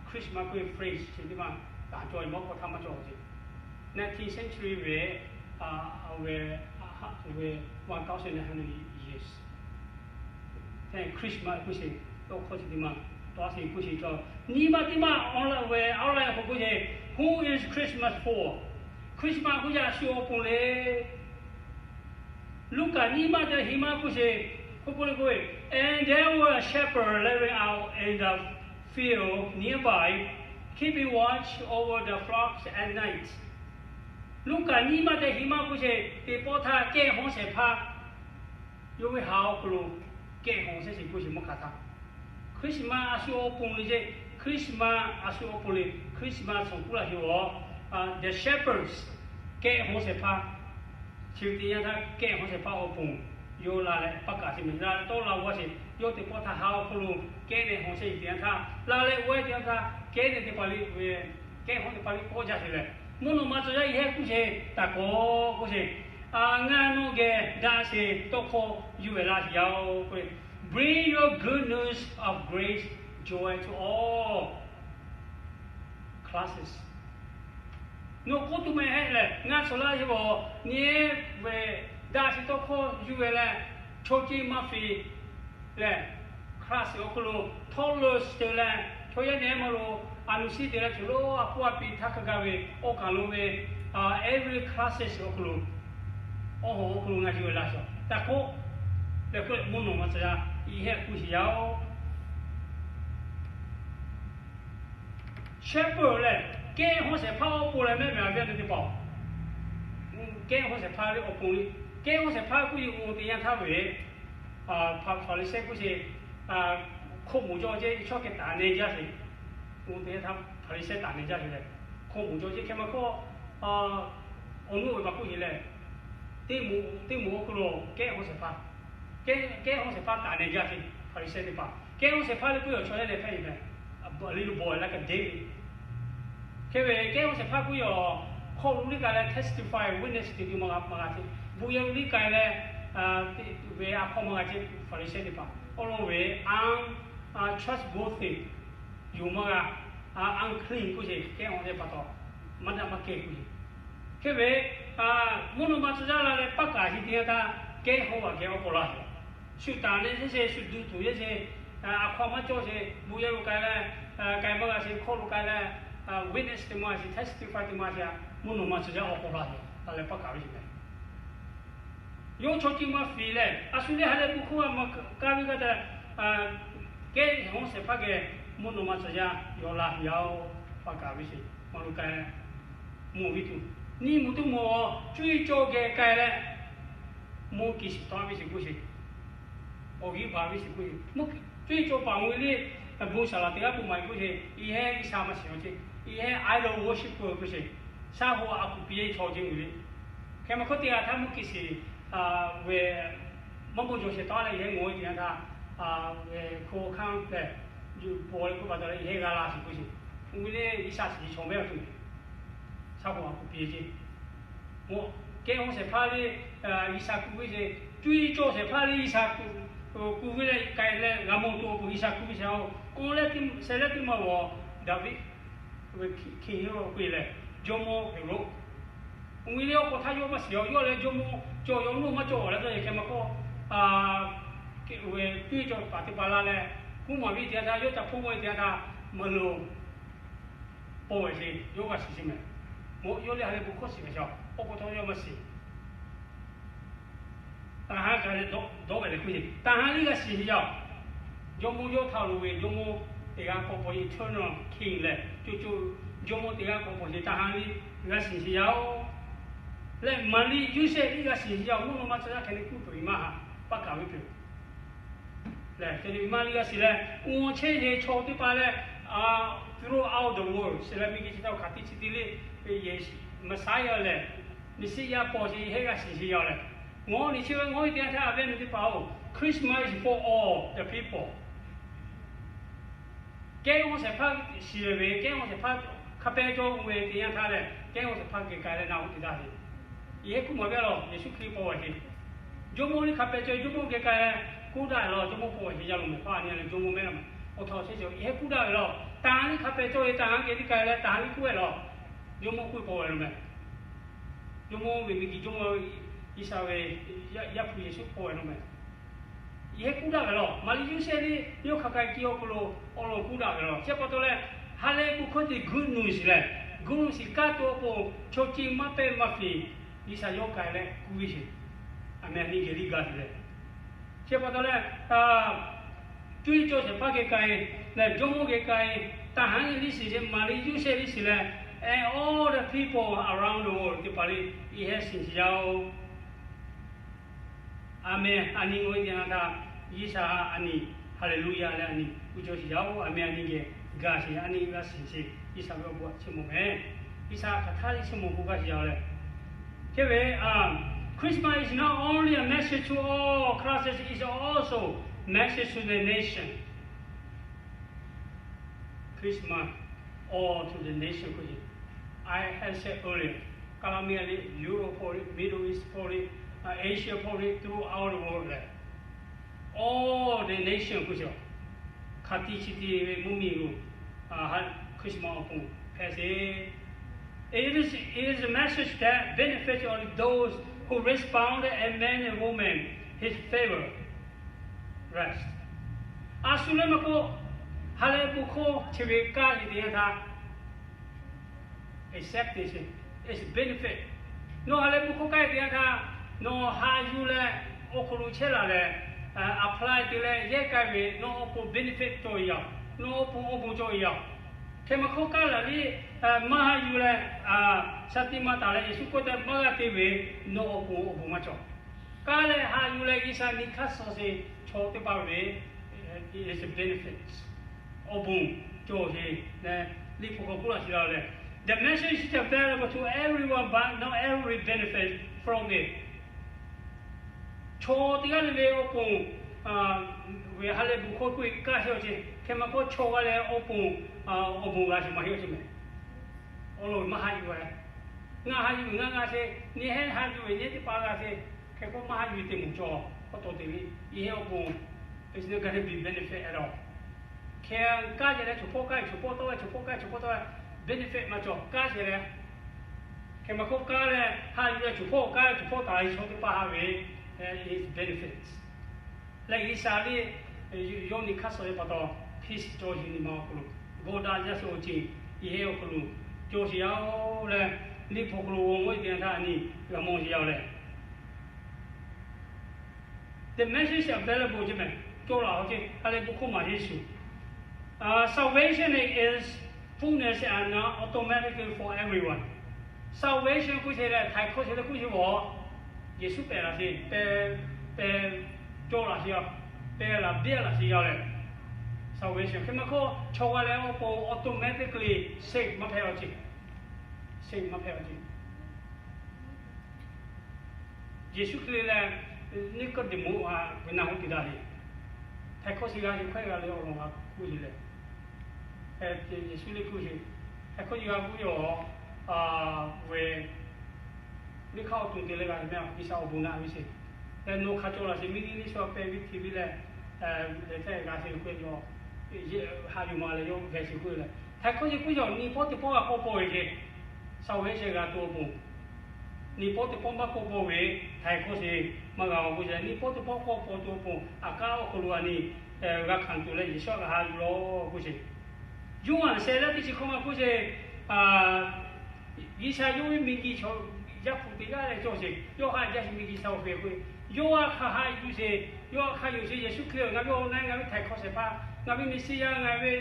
Christmas k'oˆ ve phrase chi teˇ maˇ taˍ cawˬ ve mawˇ k'awꞈ htaˇ maˇ cawˬ ce. Nineteenth century ve, a, ve, a, ve one thousand nine hundred years, Christmas k'oˆ sheˍ, tawˇ hkawˇ chi teˇ maˇ tawˇ a sheˍ k'oˆ sheˍ cawˬ. Nyi ma teˇ maˇ online ve online k'oˆ k'oˆ sheˍ, Who is Christmas for? Christmas k'oˆ yaˇ a shu awˬ pon le. Luˉkaꞈ nyi ma teˇ hi maˇ k'oˆ sheˍ, k'oˆ k'oˆ le k'oˆ ve, And there were shepherds living out in the field nearby, keeping watch over the flocks at night. Luˉkaꞈ nyi ma teˇ hi maˇ k'oˆ sheˍ, teˇ pawˆ htaˇ kehˉ hawˉ shehˍ hpaˇ yawˇ ve ha awˬ hk'aw lo kehˉ hawˉ shehˍ sheˍ k'oˆ sheˍ mawˇ hk'aˬ htaˇ. Christmas a shu awˬ pon le ce, Christmas a shu awˬ pon le, Christmas shawˍ k'oˆ laˇ sheˍ a, the shepherds, kehˉ hawˉ shehˍ hpaˇ, chi ve teˇ yanˇ htaˇ kehˉ hawˉ shehˍ hpaˇ awˬ pon yawˇ la leh paˇ kaꞈ sheˍ meh. La leh tawˇ la g'aw sheˍ, yawˇ teˇ pawˆ htaˇ ha awˬ hk'aw lo kehˉ leh hawˉ shehˍ teˇ yanˇ htaˇ, la leh g'aw teˇ yanˇ htaˇ kehˉ leh teˇ pa le, kehˉ hawˉ teˇ pa le k'awꞈ jaˇ sheˍ leh, mvuhˇ naw ma tcuh yaˇ yehˇ k'oˆ sheˍ, taˍ kawꞈ k'oˆ sheˍ, Ngaˬ nawˬ geh daꞈ sheˍ tawˇ hkawˇ yuˬ ve laˇ sheˍ yaˇ-oˬ k'oˆ ve, Bring your good news of great joy to all classes. Nawˬ k'oˆ tuˬ meh hehˆ lehˬ, ngaˬ tcuh laˇ sheˍ ve, nyi ve daꞈ sheˍ tawˇ hkawˇ yuˬ ve leh, chaw ceˇ maˇ fiˍ lehˬ, class awˬ hk'aw lo htawˇ leuˬ te leh, chaw yaˇ nehˬ maˇ lo, a nu siˉ te leh, chaw lo a pfuhˇ a pi htaˇ hk'a gaˇ ve awˬ kaˬ lo ve, every classes awˬ hk'aw lo, awˬ hawˬ awˬ hk'aw lo ngaˬ yuˬ ve laˇ sheˍ taˍ kawꞈ, leh k'oˆ leh mvuhˇ naw ma tcuh yaˇ yehˇ k'oˆ sheˍ yaˇ-oˬ. Shepherd lehˬ, kehˉ hawˉ shehˍ hpaˇ awˬ pon leh mehˆ mehˍ a ve a ve teˇ hpaˍ, kehˉ hawˉ shehˍ hpaˇ ve awˬ pon le. Kehˉ hawˉ shehˍ hpaˇ k'oˆ ve awˬ teˇ yanˇ htaˇ ve, Hpaˍriˍsehˇ k'oˆ sheˍ, hk'oˆ moˍ cawˬ ce, chaw kehˉ taˍ neh jaˇ sheˍ. Oˇ teˇ yanˇ htaˇ Hpaˍriˍsehˇ taˍ neh jaˇ sheˍ leh, hk'oˆ moˍ cawˬ ce hk'e maˇ hkawˇ, awˬ nuˇ ve pa k'oˆ sheˍ leh, teˇ moˍ awˬ hk'aw lo kehˉ hawˉ shehˍ hpaˇ, kehˉ hawˉ shehˍ hpaˇ taˍ neh jaˇ sheˍ. Hpaˍriˍsehˇ teˇ hpaˍ kehˉ hawˉ shehˍ hpaˇ le k'oˆ ve awˬ chaw yaˇ leh hpehꞈ ve meh, a little boy like a David. Hk'e ve kehˉ hawˉ shehˍ hpaˇ k'oˆ ve awˬ hk'aw lo liˇ k'ai leh testify, witness te tuˬ maˇ g'a maˇ g'a ce. Bon yehˬ lo liˇ k'ai leh, ve a hk'aw maˇ g'a ce. Hpaˍriˍsehˇ teˇ hpaˍ awˬ lawn ve, untrustworthy, yonˍ maˇ g'a, unclean k'oˆ sheˍ, kehˉ hawˉ shehˍ pa taw, maˇ daꞈ maˇ kehˉ k'oˆ sheˍ. Hk'e ve mvuhˇ naw ma tcuh yaˇ la leh paˇ kaꞈ sheˍ teˇ yanˇ htaˇ, kehˉ hawˉ g'aꞈ geh awˬ k'awꞈ la sheˍ. Shu taˍ neh sheˍ sheˍ, shu duˬ tuˬ yeˇ sheˍ, a hk'aw maˇ cawˬ sheˍ, bon yehˬ lo k'ai leh, k'ai maˇ g'a sheˍ, hkawˇ lo k'ai leh, witness te maˇ g'a sheˍ, testify te maˇ g'a sheˍ, mvuhˇ naw ma tcuh yaˇ awˬ hk'awꞈ la sheˍ. La leh paˇ kaꞈ ve sheˍ meh. Yawˇ chaw ceˇ maˇ fiˍ leh, a shu leh ha leh bon hkawˇ g'a maˇ kaˇ ve kaˇ te, kehˉ hawˉ shehˍ hpaˇ geh mvuhˇ naw ma tcuh yaˇ yawˇ la yaˇ-oˬ. Paˇ kaꞈ ve sheˍ maˇ lo k'ai leh, mawˬ ve tuˬ, nyi moˍ tuˇ mawˬ, cuˇ yiˍ cawˬ geh k'ai leh, mawˇ kiˬ shiˍ taw ve sheˍ k'oˆ sheˍ. Awˬ g'uiˇ baˬ ve sheˍ k'oˆ ve, cuˇ yiˍ cawˬ paˍ mawˬ ve le, bon saˍ laˍ teˇ g'aˇ k'oˆ maˍ ve k'oˆ sheˍ, yehˇ G'uiˬsha maˇ shiˍ-oˬ ce, yehˇ idol worshipper k'oˆ sheˍ, shaˉ hoꞈ a kuˬ piˇ chaw ce mawˬ le. Hk'e maˇ hkawˇ teˇ g'aˇ htaˇ mawˇ kiˬ shiˍ ve maˇ bon cawˬ sheˍ taw leh yehˇ ngawˬ ve teˇ yanˇ htaˇ, ve hko hkanˇ tehꞈ yuˬ paw leh k'oˆ pa taw leh yehˇ g'a la sheˍ k'oˆ sheˍ. Oˇ ve le G'uiˬsha shiˍ chaw mehˉ a tuˬ, shaˉ hoꞈ a kuˬ piˇ ce. Kehˉ hawˉ shehˍ hpaˇ le G'uiˬsha kuˬ ve sheˍ, cuˇ yiˍ cawˬ shehˍ hpaˇ le G'uiˬsha kuˬ ve leh k'ai leh g'a mawˬ tuˬ awˬ pon G'uiˬsha kuˬ ve sheˍ-oˬ. Oˇ leh sheh leh teˇ maˇ g'awˬ Daˍviˆ ve king k'oˆ ve lehˬ, jawˇmawˇ Heˍroˆ. Oˇ ve le awˬ k'awꞈ htaˇ yawˇ maˇ shiˍ-oˬ, yawˇ leh jawˇmawˇ cawˬ yaw nuˇ maˇ cawˬ leh tawˇ yehˬ hk'e maˇ k'oˆ, ve cuˇ yiˍ cawˬ paˍ teˇ hpaˍ la leh, kuˇ maˍ ve teˇ yanˇ htaˇ, yawˇ ca hpoˆ ve teˇ yanˇ htaˇ, maˇ lo paw ve sheˍ, yawˇ g'a shiˍ sheˍ meh. Mawꞈ yawˇ leh ha lehˬ bon hkawˇ shiˍ ve shaˍ, awˬ pa taw yawˇ maˇ shiˍ. Taˍ ha kaꞈ leh dawˆ ve leh hk'e, taˍ ha liˇ g'a shiˍ ve yaˇ-oˬ. Jawˇmawˇ yawˇ htaꞈ loˍ ve jawˇmawˇ teˇ g'aˇ k'awꞈ paw, eternal king leh co co jawˇmawˇ teˇ g'aˇ k'awꞈ paw sheˍ, taˍ ha liˇ g'a shiˍ ve yaˇ-oˬ. Leh Maˍriˆ Yoˇsehꞈ liˇ g'a shiˍ ve yaˇ-oˬ. Mvuhˇ naw ma tcuh yaˇ hkeh ve kuˇ peuˬ ve maˇ haꞈ, paˇ kaˍ ve peuˬ. Lehˬ, Maˍriˆ g'a shiˍ leh, awˬ chehˇ ve chaw teˇ hpaˍ lehˬ, throughout the world shiˍ leh, miˬguiˬ chi htaꞈ hk'aˬ ti chi ti le, Messiah lehˬ, Messiah paw sheˍ, yehˇ g'a shiˍ sheˍ yaˇ lehˬ, ngawˬ ni chi ve ngawˬ ve teˇ yanˇ htaˇ a ve teˇ hpaˍ-oˬ, Christmas is for all the people. Kehˉ g'awˇ shehˍ hpaˇ shiˍ ve, kehˉ g'awˇ shehˍ hpaˇ hk'a pehˇ cawˇ ve teˇ yanˇ htaˇ lehˬ, kehˉ g'awˇ shehˍ hpaˇ geh k'ai leh na hoꞈ te daꞈ ve, yehˇ kuˇ maˍ ve a lawˬ, Yeˍsuˆ Hkriꞈ paw sheˍ. Jawˇmawˇ liˇ hk'a pehˇ cawˇ ve jawˇmawˇ geh k'ai leh kuˇ daꞈ ve lawˬ, jawˇmawˇ paw sheˍ yaˇ loˍ mehˍ hpaˇ a nyi leh jawˇmawˇ mehˉ la ma. Awˬ htaꞈ awˬ chehˇ cawˬ yehˇ kuˇ daꞈ ve lawˬ, taˍ ha liˇ hk'a pehˇ cawˇ ve taˍ ha geh liˇ k'ai leh taˍ ha liˇ kuˇ ve lawˬ, jawˇmawˇ kuˇ paw ve lo mehˍ. Jawˇmawˇ ve miˬguiˬ jawˇmawˇ G'uiˬsha ve Yaˇ hpu Yeˍsuˆ paw ve lo mehˍ. Yehˇ kuˇ daꞈ ve lawˬ, Maˍriˆ Yoˇsehꞈ liˇ yawˇ hk'aˬ k'ai k'ai awˬ hk'aw lo awˬ lawn kuˇ daꞈ ve lawˬ. Chi pa taw leh, ha lehˬ bon hkawˇ te good news lehˬ, good news kaˇ tuˬ awˬ pon chaw ceuˬ maˇ pehˇ maˇ fiˍ, G'uiˬsha yawˇ k'ai leh kuˇ ve sheˍ. A meh a nyi geh liˇ gaˇ tuˬ leh, chi pa taw leh, cuˇ yiˍ cawˇ shehˍ hpaˇ geh k'ai leh, jawˇmawˇ geh k'ai, taˍ ha liˇ shiˍ leh, Maˍriˆ Yoˇsehꞈ liˇ shiˍ leh, and all the people around the world teˇ hpaˍ liˇ yehˇ shiˍ sheˍ yaˇ-oˬ. A meh a nyi ngawˬ ve teˇ yanˇ htaˇ, G'uiˬsha a nyi, Haˍleˍluˇyaˇ leh a nyi uˇ cawˇ sheˍ yaˇ-oˬ. A meh a nyi geh gaˇ sheˍ, a nyi g'a shiˍ sheˍ, G'uiˬsha ve awˬ bon chiˇ mvuh mehˍ. G'uiˬsha hk'aˬ htaˇ liˇ chiˇ mvuh k'o gaˇ sheˍ yaˇ leh, hk'e ve, Christmas is not only a message to all classes, it's also message to the nation. Christmas, all to the nation k'oˆ ve. I have said earlier, Kaˍlaˍ miˇ a liˇ, Europe hpawˇ liˇ, Middle East hpawˇ liˇ, Asia hpawˇ liˇ, throughout the world leh, all the nation k'oˆ ve, hk'aˬ ti chi ti ve mvuhˇmiˬ lo, Christmas awˬ pon hpehꞈ sheˍ. It is, it is a message that benefits only those who respond and men and women his favor rest. A shu leh maˇ k'oˆ, ha lehˬ bon hkawˇ chi ve kaˇ ve teˇ yanˇ htaˇ, acceptation is benefit. Nawˬ ha lehˬ bon hkawˇ kaˇ ve teˇ yanˇ htaˇ, nawˬ haꞈ yuˬ leh awˬ hk'aw lo chehˇ laˬ leh, apply te leh yehˇ k'ai ve nawˬ awˬ pon benefit cawˬ ve yoˬ. Nawˬ awˬ pon awˬ bon cawˬ ve yoˬ. Hk'e maˇ hkawˇ kaˇ laˬ liˇ, maˇ haꞈ yuˬ leh, sha tiꞈ maˇ taˍ leh Yeˍsuˆ k'oˆ tehꞈ maˇ g'a te ve, nawˬ awˬ pon awˬ bon maˇ cawˬ. Kaˇ leh haꞈ yuˬ leh G'uiˬsha nyi hk'aˇ suh sheˍ chaw teˇ hpaˍ ve, is a benefit. Awˬ bon cawˬ sheˍ leh, liꞈ hpu hk'aw k'oˆ laˇ sheˍ la leh, the message is available to everyone, but not every benefit from it. Chaw teˇ g'aˇ le le awˬ pon ve ha lehˬ bon hkawˇ k'oˆ ve kaˇ sheˍ awˬ ceuˬ, hk'e maˇ k'oˆ chaw g'a leh awˬ pon awˬ bon g'a sheˍ maˇ heˆ awˬ ceuˬ mehˍ. Awˬ lawn maˇ haꞈ yuˬ-e. Ngaˬ haꞈ yuˬ ve ngaˬ g'a sheˍ, nyi heˉ haꞈ yuˬ ve nyi teˇ hpaˍ g'a sheˍ. Hk'e k'o maˇ haꞈ yuˬ ve te moˍ cawˬ. K'awꞈ taw te ve, yehˇ awˬ pon, it's not gonna be benefit at all. Hk'e kaˇ sheˍ leh, chaw hpawˇ kaˇ ve chaw hpawˇ tawˆ ve, chaw hpawˇ kaˇ ve chaw hpawˇ tawˆ ve, benefit maˇ cawˬ. Kaˇ sheˍ leh, hk'e maˇ k'oˆ kaˇ leh haꞈ yuˬ leh chaw hpawˇ kaˇ ve chaw hpawˇ taˍ ve chaw teˇ hpaˍ haꞈ ve, is benefits. Leh G'uiˬsha liˇ yawˇ nyi hk'aˇ suh ve pa taw, peace cawˬ sheˍ nyi ma awˬ hk'aw lo, gawˇ daꞈ jaˇ sheˍ awˬ ceuˬ, yehˇ awˬ hk'aw lo cawˬ sheˍ yaˇ-oˬ leh, liꞈ hpu hk'aw lo awˬ mvuhˇ teˇ yanˇ htaˇ a nyi g'a mawˬ sheˍ yaˇ-oˬ leh, the message available chi mehˍ, cawˬ laˬ awˬ ceuˬ ha lehˬ bon hkawˇ maˍ sheˍ shuˍ. Salvation is fullness and automatically for everyone. Salvation k'oˆ sheˍ leh, htaiˍ hkawˇ sheˍ leh k'oˆ sheˍ ve, Yeˍsuˆ pehˬ laˬ sheˍ, pehˬ, pehˬ cawˬ laˬ sheˍ, pehˬ laˬ biˇ laˬ sheˍ yaˇ leh, salvation hk'e maˇ k'oˆ chaw g'a leh awˬ pon automatically save maˇ hpehꞈ awˬ ceuˬ, save maˇ hpehꞈ awˬ ceuˬ. Yeˍsuˆ Hkriꞈ lehˬ, Niˆkawˇdeˍmonˍ a ve na hoˆ te daꞈ le. Htaiˍ hkawˇ sheˍ g'a ve hkawehˇ g'a leh awˬ lawn g'a k'oˆ sheˍ leh, Yeˍsuˆ lehˬ k'oˆ sheˍ, htaiˍ hkawˇ sheˍ g'a k'oˆ ve, ve, liˇ hk'aˇ awˬ to te leh g'a ve mehˍ, G'uiˬsha awˬ bon naꞈ ve sheˍ. Leh nawˬ hk'a cawˬ laˬ sheˍ, miˇ niˇ liˇ shu pehˬ ve hti ve leh, leh htaiˍ g'a sheˍ k'oˆ ve, haꞈ yuˬ ma leh yawˇ geh sheˍ k'oˆ ve leh, htaiˍ hkawˇ sheˍ k'oˆ ve, nyi pawˆ teˇ pawˆ g'a k'awꞈ paw ve ce. Salvation g'a to awˬ pon, nyi pawˆ teˇ pawˆ maˇ k'awꞈ paw ve, htaiˍ hkawˇ sheˍ maˇ g'a awˬ k'oˆ sheˍ. Nyi pawˆ teˇ pawˆ k'awꞈ paw to awˬ pon, aꞈ k'aˉ awˬ hk'aw lo a nyi g'a hkanˍ tuˬ leh Yeˍsuˆ a g'a haꞈ yuˬ lawˬ k'oˆ sheˍ. Yoˇhanˬ shehˍ leh teˇ chi hkawˇ maˇ k'oˆ sheˍ, G'uiˬsha yawˇ ve miˬguiˬ chaw yaˇ hpu teˇ g'aˇ leh cawˬ sheˍ. Yawˇ haꞈ jaˇ sheˍ miˬguiˬ chaw hpehꞈ k'o, yawˇ a hk'aˬ haꞈ yuˬ sheˍ, yawˇ a hk'aˬ yuˬ sheˍ. Yeˍsuˆ Hkriꞈ, ngaˬ ve awˬ na, ngaˬ ve htaiˍ hkawˇ shehˍ hpaˇ, ngaˬ ve Meˍsiˉyaꞈ, ngaˬ ve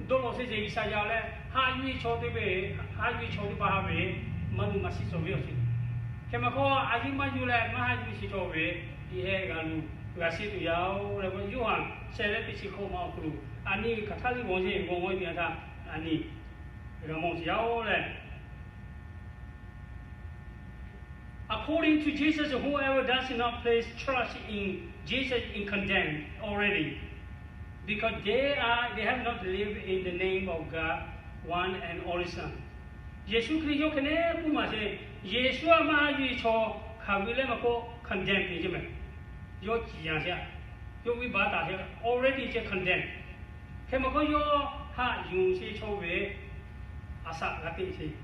dawˇ law sheˍ, G'uiˬsha yaˇ leh haꞈ yuˬ ve chaw teˇ ve, haꞈ yuˬ ve chaw teˇ hpaˍ haꞈ ve, maˇ nuˇ maˇ shiˍ cawˬ ve awˬ ceuˬ. Hk'e maˬ hk'aw a yiˇ maˇ yuˬ leh maˇ haꞈ yuˬ ve shiˍ cawˬ ve, yehˬ g'a luˬ g'a sheˍ tuˬ yaˇ-oˬ leh, Yoˇhanˬ shehˍ leh teˇ chi hkawꞈ ma awˬ hk'aw lo, a nyi ve hk'aˬ htaˇ liˇ g'awˬ yeˬ g'awˬ g'awˬ ve teˇ yanˇ htaˇ, a nyi g'a mawˬ sheˍ yaˇ-oˬ leh, According to Jesus, whoever does not place trust in Jesus is condemned already, because they are they have not believed in the name of God, one and only Son. Yeˍsuˆ Hkriꞈ yawˇ hk'e leh k'oˆ maˍ sheˍ. Yeˍsuˆ a maˇ haꞈ yuˬ ve chaw hk'aˬ ve leh maˇ k'oˆ condemn te ce mehˬ. Yawˇ ciˍ yanˍ sheˍ. Yawˇ ve baˆ taˍ sheˍ, already ce condemn. Hk'e maˬ k'oˆ yawˇ haꞈ yuˬ sheˍ chaw ve a shaꞈ g'a teꞈ sheˍ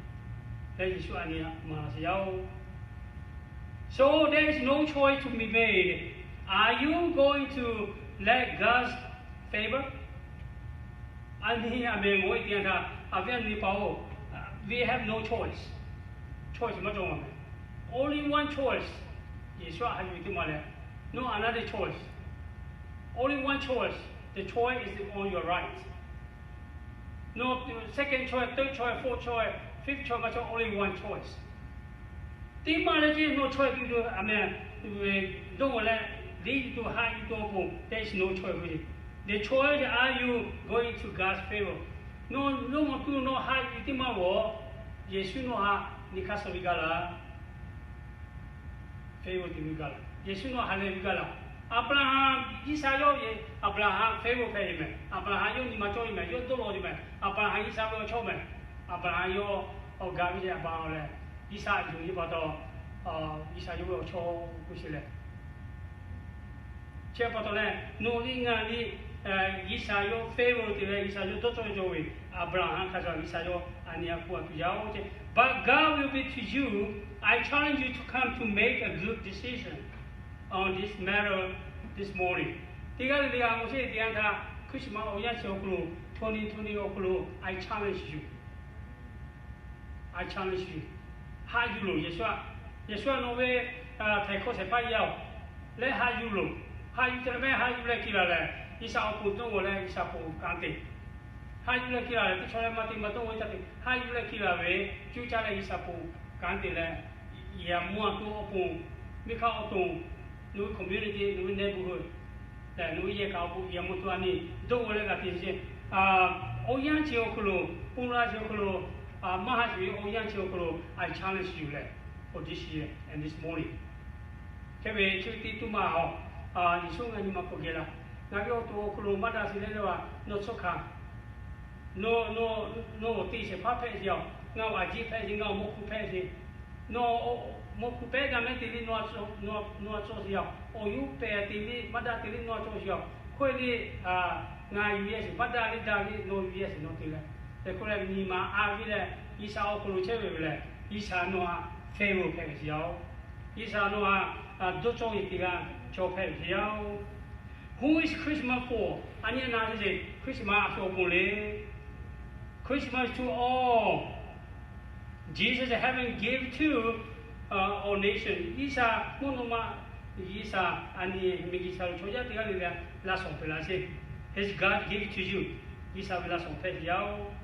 leh, Yeˍsuˆ a nyi maˍ sheˍ yaˇ-oˬ. So there is no choice to be made. Are you going to let God's favor? A nyi a mehˬ mawˬ ve teˇ yanˇ htaˇ, a viˉ a nyi paˍ-oˬ, we have no choice. Choice maˇ cawˬ mehˬ. Only one choice. Yeˍsuˆ a haꞈ yuˬ ve teˇ maˬ leh, no another choice. Only one choice. The choice is on your right. No second choice, third choice, fourth choice, fifth choice maˇ cawˬ, only one choice. Teˇ maˬ leh ce no choice tuˬ tuˬ a mehˬ, dawˇ g'awˬ leh, deˇ yuˬ tuˬ haꞈ yuˬ tuˬ awˬ pon, there is no choice. The choice, are you going to God's favor? Nawˬ dawˇ g'awˬ tuˬ nawˬ haꞈ yuˬ teˇ maˬ g'awˬ, Yeˍsuˆ nawˬ haꞈ nyi hk'aˇ suh ve gaˇ laˇ. Favor te ve gaˇ laˇ. Yeˍsuˆ nawˬ haꞈ leh ve gaˇ laˇ. Aˍbraˍhanˍ, G'uiˬsha yawˇ ve, Aˍbraˍhanˍ favor hpehꞈ ve mehˬ. Aˍbraˍhanˍ yawˇ nyi ma cawˇ ve mehˬ, yawˇ dawˇ law ve mehˬ. Aˍbraˍhanˍ G'uiˬsha ve awˬ chawˇ mehˬ. Aˍbraˍhanˍ yawˇ awˬ gaˬ ve ce Aˍbraˍhanˍ lehˬ, G'uiˬsha yuˬ ve pa taw, G'uiˬsha yawˇ ve awˬ chawˇ k'oˆ sheˍ leh, chi pa taw leh, nawˬ liˇ ngaˬ liˇ, G'uiˬsha yawˇ favor te leh G'uiˬsha yawˇ dawˇ cawˇ ve cawˬ ve, Aˍbraˍhanˍ hk'a sha G'uiˬsha yawˇ a nyi a hpu a tuˬ yaˇ-oˬ ce. But God will be to you. I challenge you to come to make a good decision on this matter this morning. Teˇ g'aˇ le le a mawˬ sheˍ teˇ yanˇ htaˇ, Christmas awˬ yanˇ chi awˬ hk'aw lo, twenty twenty awˬ hk'aw lo, I challenge you. I challenge you. Haꞈ yuˬ loˬ Yeˍsuˆ a. Yeˍsuˆ a nawˬ ve htaiˍ hkawˇ shehˍ hpaˇ yaˇ-oˬ, leh haꞈ yuˬ loˬ. Haꞈ yuˬ te leh mehˆ haꞈ yuˬ leh kiˇ laˬ lehˬ, G'uiˬsha awˬ pon dawˇ g'awˬ leh G'uiˬsha pon kanˉ te. Haꞈ yuˬ leh kiˇ laˬ lehˬ, teˇ chaw leh maˇ te maˇ dawˇ g'awˬ caˇ te. Haꞈ yuˬ leh kiˇ laˬ ve, cuˇ caˇ leh G'uiˬsha pon kanˉ te leh, yaꞈ mvuhˇ a to awˬ pon, miˬ hk'aˇ awˬ to, nawˬ ve community, nawˬ ve neighborhood, nawˬ ve yehˬ kaꞈ awˬ pon yaꞈ mvuhˇ to a nyi dawˇ g'awˬ leh g'a te ce. Awˬ yanˇ chi awˬ hk'aw lo, pon la chi awˬ hk'aw lo, maˇ haꞈ yuˬ ve awˬ yanˇ chi awˬ hk'aw lo, I challenge you leh, for this year and this morning. Hk'e ve chi teˇ tuˬ maˇ a, Yeˍsuˆ ngaˬ nyi ma hk'aw geh laˇ. Ngaˬ ve awˬ to awˬ hk'aw lo maˇ daꞈ sheˍ leh leh a, nawˬ tcuhˉ hkanˍ. Nawˬ, nawˬ, nawˬ te shehˍ hpaˇ hpehꞈ sheˍ a. Ngaˬ awˬ a jiˆ hpehꞈ sheˍ, ngaˬ awˬ mawˇ hk'u hpehꞈ sheˍ. Nawˬ mawˇ hk'u hpehꞈ gaˇ mehˉ te liˇ nawˬ a cawˬ sheˍ a. Awˬ yuˇ pehˬ te liˇ maˇ daꞈ te liˇ nawˬ a cawˬ sheˍ a. Hk'e le, ngaˬ yuˬ yehˬ sheˍ maˇ daꞈ liˇ daꞈ liˇ nawˬ yuˬ yehˬ sheˍ nawˬ te leh, hk'e le nyi ma a viˉ leh, G'uiˬsha awˬ hk'aw lo chehˇ ve ve lehˬ, G'uiˬsha nawˬ a favor hpehꞈ ve sheˍ yaˇ-oˬ. G'uiˬsha nawˬ a dawˇ cawˇ ve teˇ g'aˇ cawˬ hpehꞈ ve sheˍ yaˇ-oˬ. Who is Christmas for? A nyi na ce, Christmas a shu awˬ pon le. Christmas to all. Jesus heaven give to all nation. G'uiˬsha mvuhˇ naw ma, G'uiˬsha a nyi miˬguiˬ chi lo chaw yaˇ teˇ g'aˇ le le laˇ shawˍ hpehꞈ la sheˍ. His God give to you. G'uiˬsha ve laˇ shawˍ hpehꞈ ve yaˇ-oˬ.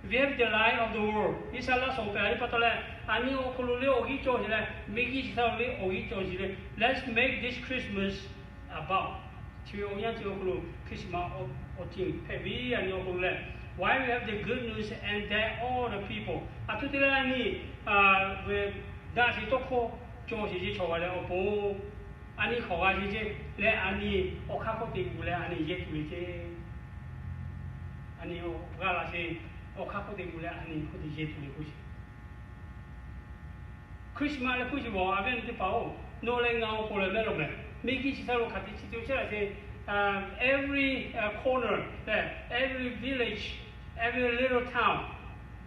We have the light of the world. G'uiˬsha laˇ shawˍ hpehꞈ la ve pa taw leh, a nyi awˬ hk'aw lo le awˬ g'uˇ cawˬ sheˍ leh, miˬguiˬ chi lo le awˬ g'uˇ cawˬ sheˍ leh, let's make this Christmas about. Chi ve awˬ yanˇ chi awˬ hk'aw lo Christmas awˬ ceuˬ hpehꞈ ve a nyi awˬ hk'aw lo leh, why we have the good news and that all the people, a htoꞈ te leh a nyi ve daꞈ sheˍ tawˇ hkawˇ cawˬ sheˍ ce chaw g'a leh awˬ pon, a nyi hk'awꞈ g'a ce ce leh a nyi awˬ hk'aˇ hk'oˆ te gu leh a nyi yehˇ tuˬ le ce. A nyi g'a laꞈ sheˍ, awˬ hk'aˇ hk'oˆ te gu leh a nyi hk'oˆ te yehˇ tuˬ le k'oˆ sheˍ. Christmas leh hkuˇ shiˍ bawˬ a viˉ nyi teˇ hpaˍ-oˬ, nawˬ leh ngaˬ awˬ pon lehˬ mehˆ lawˬ mehˍ. Miˬguiˬ chi htaˇ lo hk'aˬ te chi te oˇ chehˇ laꞈ sheˍ, every corner, every village, every little town,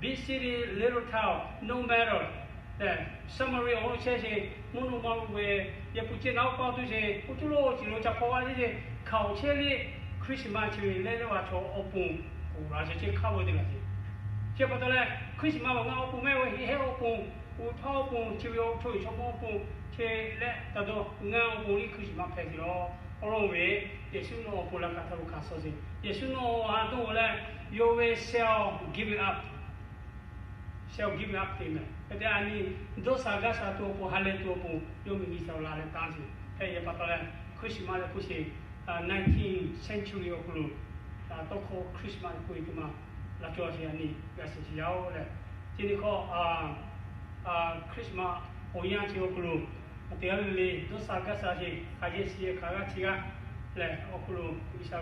big city, little town, no matter, summary awˬ lo chehˇ sheˍ, mvuhˇ naw ma lo ve, yehˬ hpu ceh naˉ oˇ paˇ tuˬ sheˍ, oˇ cuˇ lo ci lo ca hpaw g'a sheˍ, hkaoˍ chehˇ le, Christmas chi ve leh leh g'a chaw awˬ pon, oˬ g'a sheˍ chehˇ hk'aˇ ve teˇ g'aˇ sheˍ. Chi pa taw leh, Christmas awˬ ngaˬ awˬ pon mehˆ ve heˆ heˆ awˬ pon, uˉ htaˇ awˬ pon, chi ve awˬ hk'aw chaw mawˇ awˬ pon, chi leh taˇ dawˇ ngaˬ awˬ pon liˇ Christmas hpehꞈ tuˬ law. Awˬ lawn ve, Yeˍsuˆ nawˬ awˬ pon laꞈ kaꞈ htaˇ lo hkanˍ suh sheˍ. Yeˍsuˆ nawˬ awˬ ha dawˇ leh, yawˇ ve self give up, self give up te mehˍ. Hk'e te a nyi, dawˇ sha gaˇ sha tuˬ awˬ pon, ha lehˬ tuˬ awˬ pon, yawˇ miˬ miˬ sha la leh tanˇ sheˍ. Hk'e te pa taw leh, Christmas leh hk'oˆ sheˍ, nineteenth century awˬ hk'aw lo tawˇ hkawˇ Christmas k'oˆ ve teˇ ma laꞈ cawˬ sheˍ a nyi g'a shiˍ sheˍ yaˇ-oˬ leh, chi nyi hk'aw Christmas awˬ yanˇ chi awˬ hk'aw lo teˇ g'aˇ le le dawˇ sha gaˇ sha sheˍ, hk'aˬ yehˬ shiˍ yehˬ hk'aˬ g'aˇ chi g'aˇ lehˬ awˬ hk'aw lo G'uiˬsha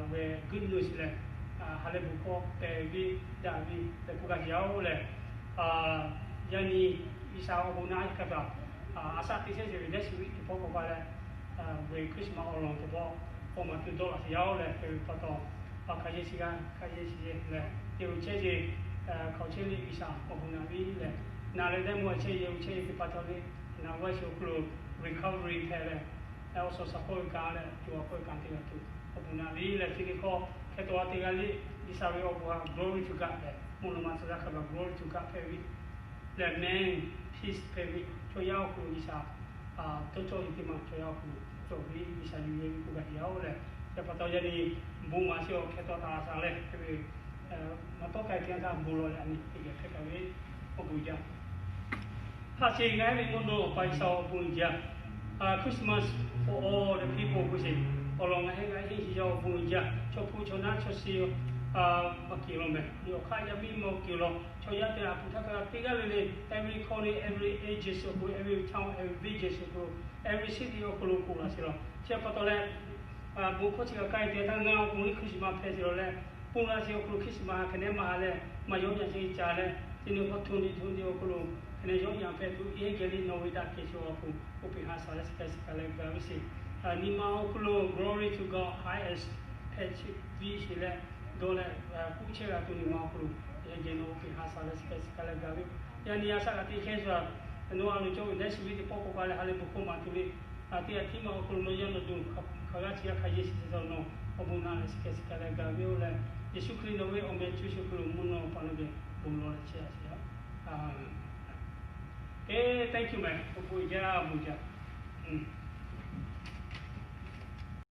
ve good news lehˬ, ha lehˬ bon hkawˇ pehˬ ve daꞈ ve lehˬ k'oˆ gaˇ sheˍ yaˇ-oˬ leh, yaˇ nyi G'uiˬsha awˬ bon naꞈ a kaꞈ kaꞈ, a shaꞈ teˇ shehˆ sheˍ ve next week teˇ pawˆ k'awꞈ pa leh, ve Christmas awˬ lawn teˇ pawˆ k'awꞈ maˍ tuˬ dawˇ laꞈ sheˍ yaˇ-oˬ leh, hk'e ve pa taw, hk'aˬ yehˬ shiˍ g'aˇ hk'aˬ yehˬ shiˍ yehˬ lehˬ yehˬ uˬ chehˇ ve, hk'aˬ chehˇ ve G'uiˬsha awˬ bon naꞈ ve lehˬ, naˬ leh dehꞈ maˇ chehˇ yehˬ uˬ chehˇ ve teˇ pa taw le, naˬ g'aˇ sheˍ awˬ hk'aw lo recovery hpehꞈ leh, awˬ suhˍ shaˍ hpawˇ ve kanˉ leh co a hpawˇ ve kanˉ te g'a tuˬ awˬ bon naꞈ ve lehˬ, chi nyi hk'aw hk'e taw a teˇ g'aˇ le, G'uiˬsha ve awˬ bon htaꞈ glory to God lehˬ, mvuhˇ naw ma tcuh yaˇ hk'a gaˬ glory to God hpehꞈ ve lehˬ, man peace hpehꞈ ve chaw yaˇ awˬ hk'aw lo G'uiˬsha dawˇ cawˇ ve teˇ ma chaw yaˇ awˬ hk'aw lo cawˬ ve G'uiˬsha yuˬ yehˬ ve k'oˆ gaˇ sheˍ yaˇ-oˬ leh, chi pa taw yaˇ nyi bon maˍ sheˍ awˬ hk'e taw taˍ shaˍ leh, hk'e ve maˇ tawˆ k'ai teˇ g'aˇ htaˇ bon lawˬ leh a nyi teˇ geh hpehꞈ kaꞈ ve awˬ bon jaˇ. Hk'a sheˍ ngaˬ hui ve mvuhˇ naw awˬ pa G'uiˬsha awˬ bon jaˇ. Christmas for all the people k'oˆ sheˍ. Awˬ lawn ngaˬ hui ngaˬ hui G'uiˬsha awˬ bon jaˇ. Chaw hpu chaw naˉ chaw shi maˇ keunˍ law mehˍ. Yawˇ hk'aˇ yaˇ miˇ maˇ keunˍ law. Chaw yaˇ teˇ g'aˇ hpu htaˇ kaꞈ teˇ g'aˇ le le, every corner, every ages awˬ hk'aw lo, every town, every villages awˬ hk'aw lo, every city awˬ hk'aw lo ponˬ laꞈ sheˍ law. Chi pa taw leh, bon hkawˇ chi kaꞈ k'ai te htaˇ ngaˬ awˬ pon liˇ Christmas hpehꞈ sheˍ law leh, ponˬ laꞈ sheˍ awˬ hk'aw lo Christmas hk'e nehˉ maˇ ha leh, maˇ yawˇ nyaˇ ce ca leh, chi nyi hk'aw hto nyi hto nyi awˬ hk'aw lo hk'e nehˉ yawˇ nyaˇ hpehꞈ tuˬ, yehˇ geh liˇ nawˬ ve daꞈ kehˬ chi awˬ pon, oˇ peꞈ ha shaˍ leh shiˍ kehˬ shiˍ kaꞈ leh gaˬ ve sheˍ. Nyi ma awˬ hk'aw lo glory to God highest hpehꞈ chi ve sheˍ leh, dawˇ leh k'oˆ chehˇ g'a tuˬ nyi ma awˬ hk'aw lo, yehˇ geh nawˬ oˇ peꞈ ha shaˍ leh shiˍ kehˬ shiˍ kaꞈ leh gaˬ ve. Yaˇ nyi a shaꞈ kaꞈ teˇ hkehˇ sha, nawˬ a loˍ cawˇ ve next week teˇ pawˆ k'awꞈ pa leh ha lehˬ bon hkawˇ maˍ tuˬ ve, teˇ g'aˇ tiˉ ma awˬ hk'aw lo nawˬ yaˇ nawˬ duˬ hk'aˬ g'aˇ chi g'aˇ hk'aˬ yehˬ shiˍ shiˍ nawˬ awˬ bon naꞈ leh shiˍ kehˬ shiˍ kaꞈ leh gaˬ ve-oˬ leh, Yeˍsuˆ Hkriꞈ nawˬ ve awˬ meh cuˇ shuˍ hk'aw lo mvuhˇ naw pa nawˬ geh bon lawˬ leh chehˇ a sheˍ. Thank you mehˍ, awˬ bon jaˇ, bon jaˇ.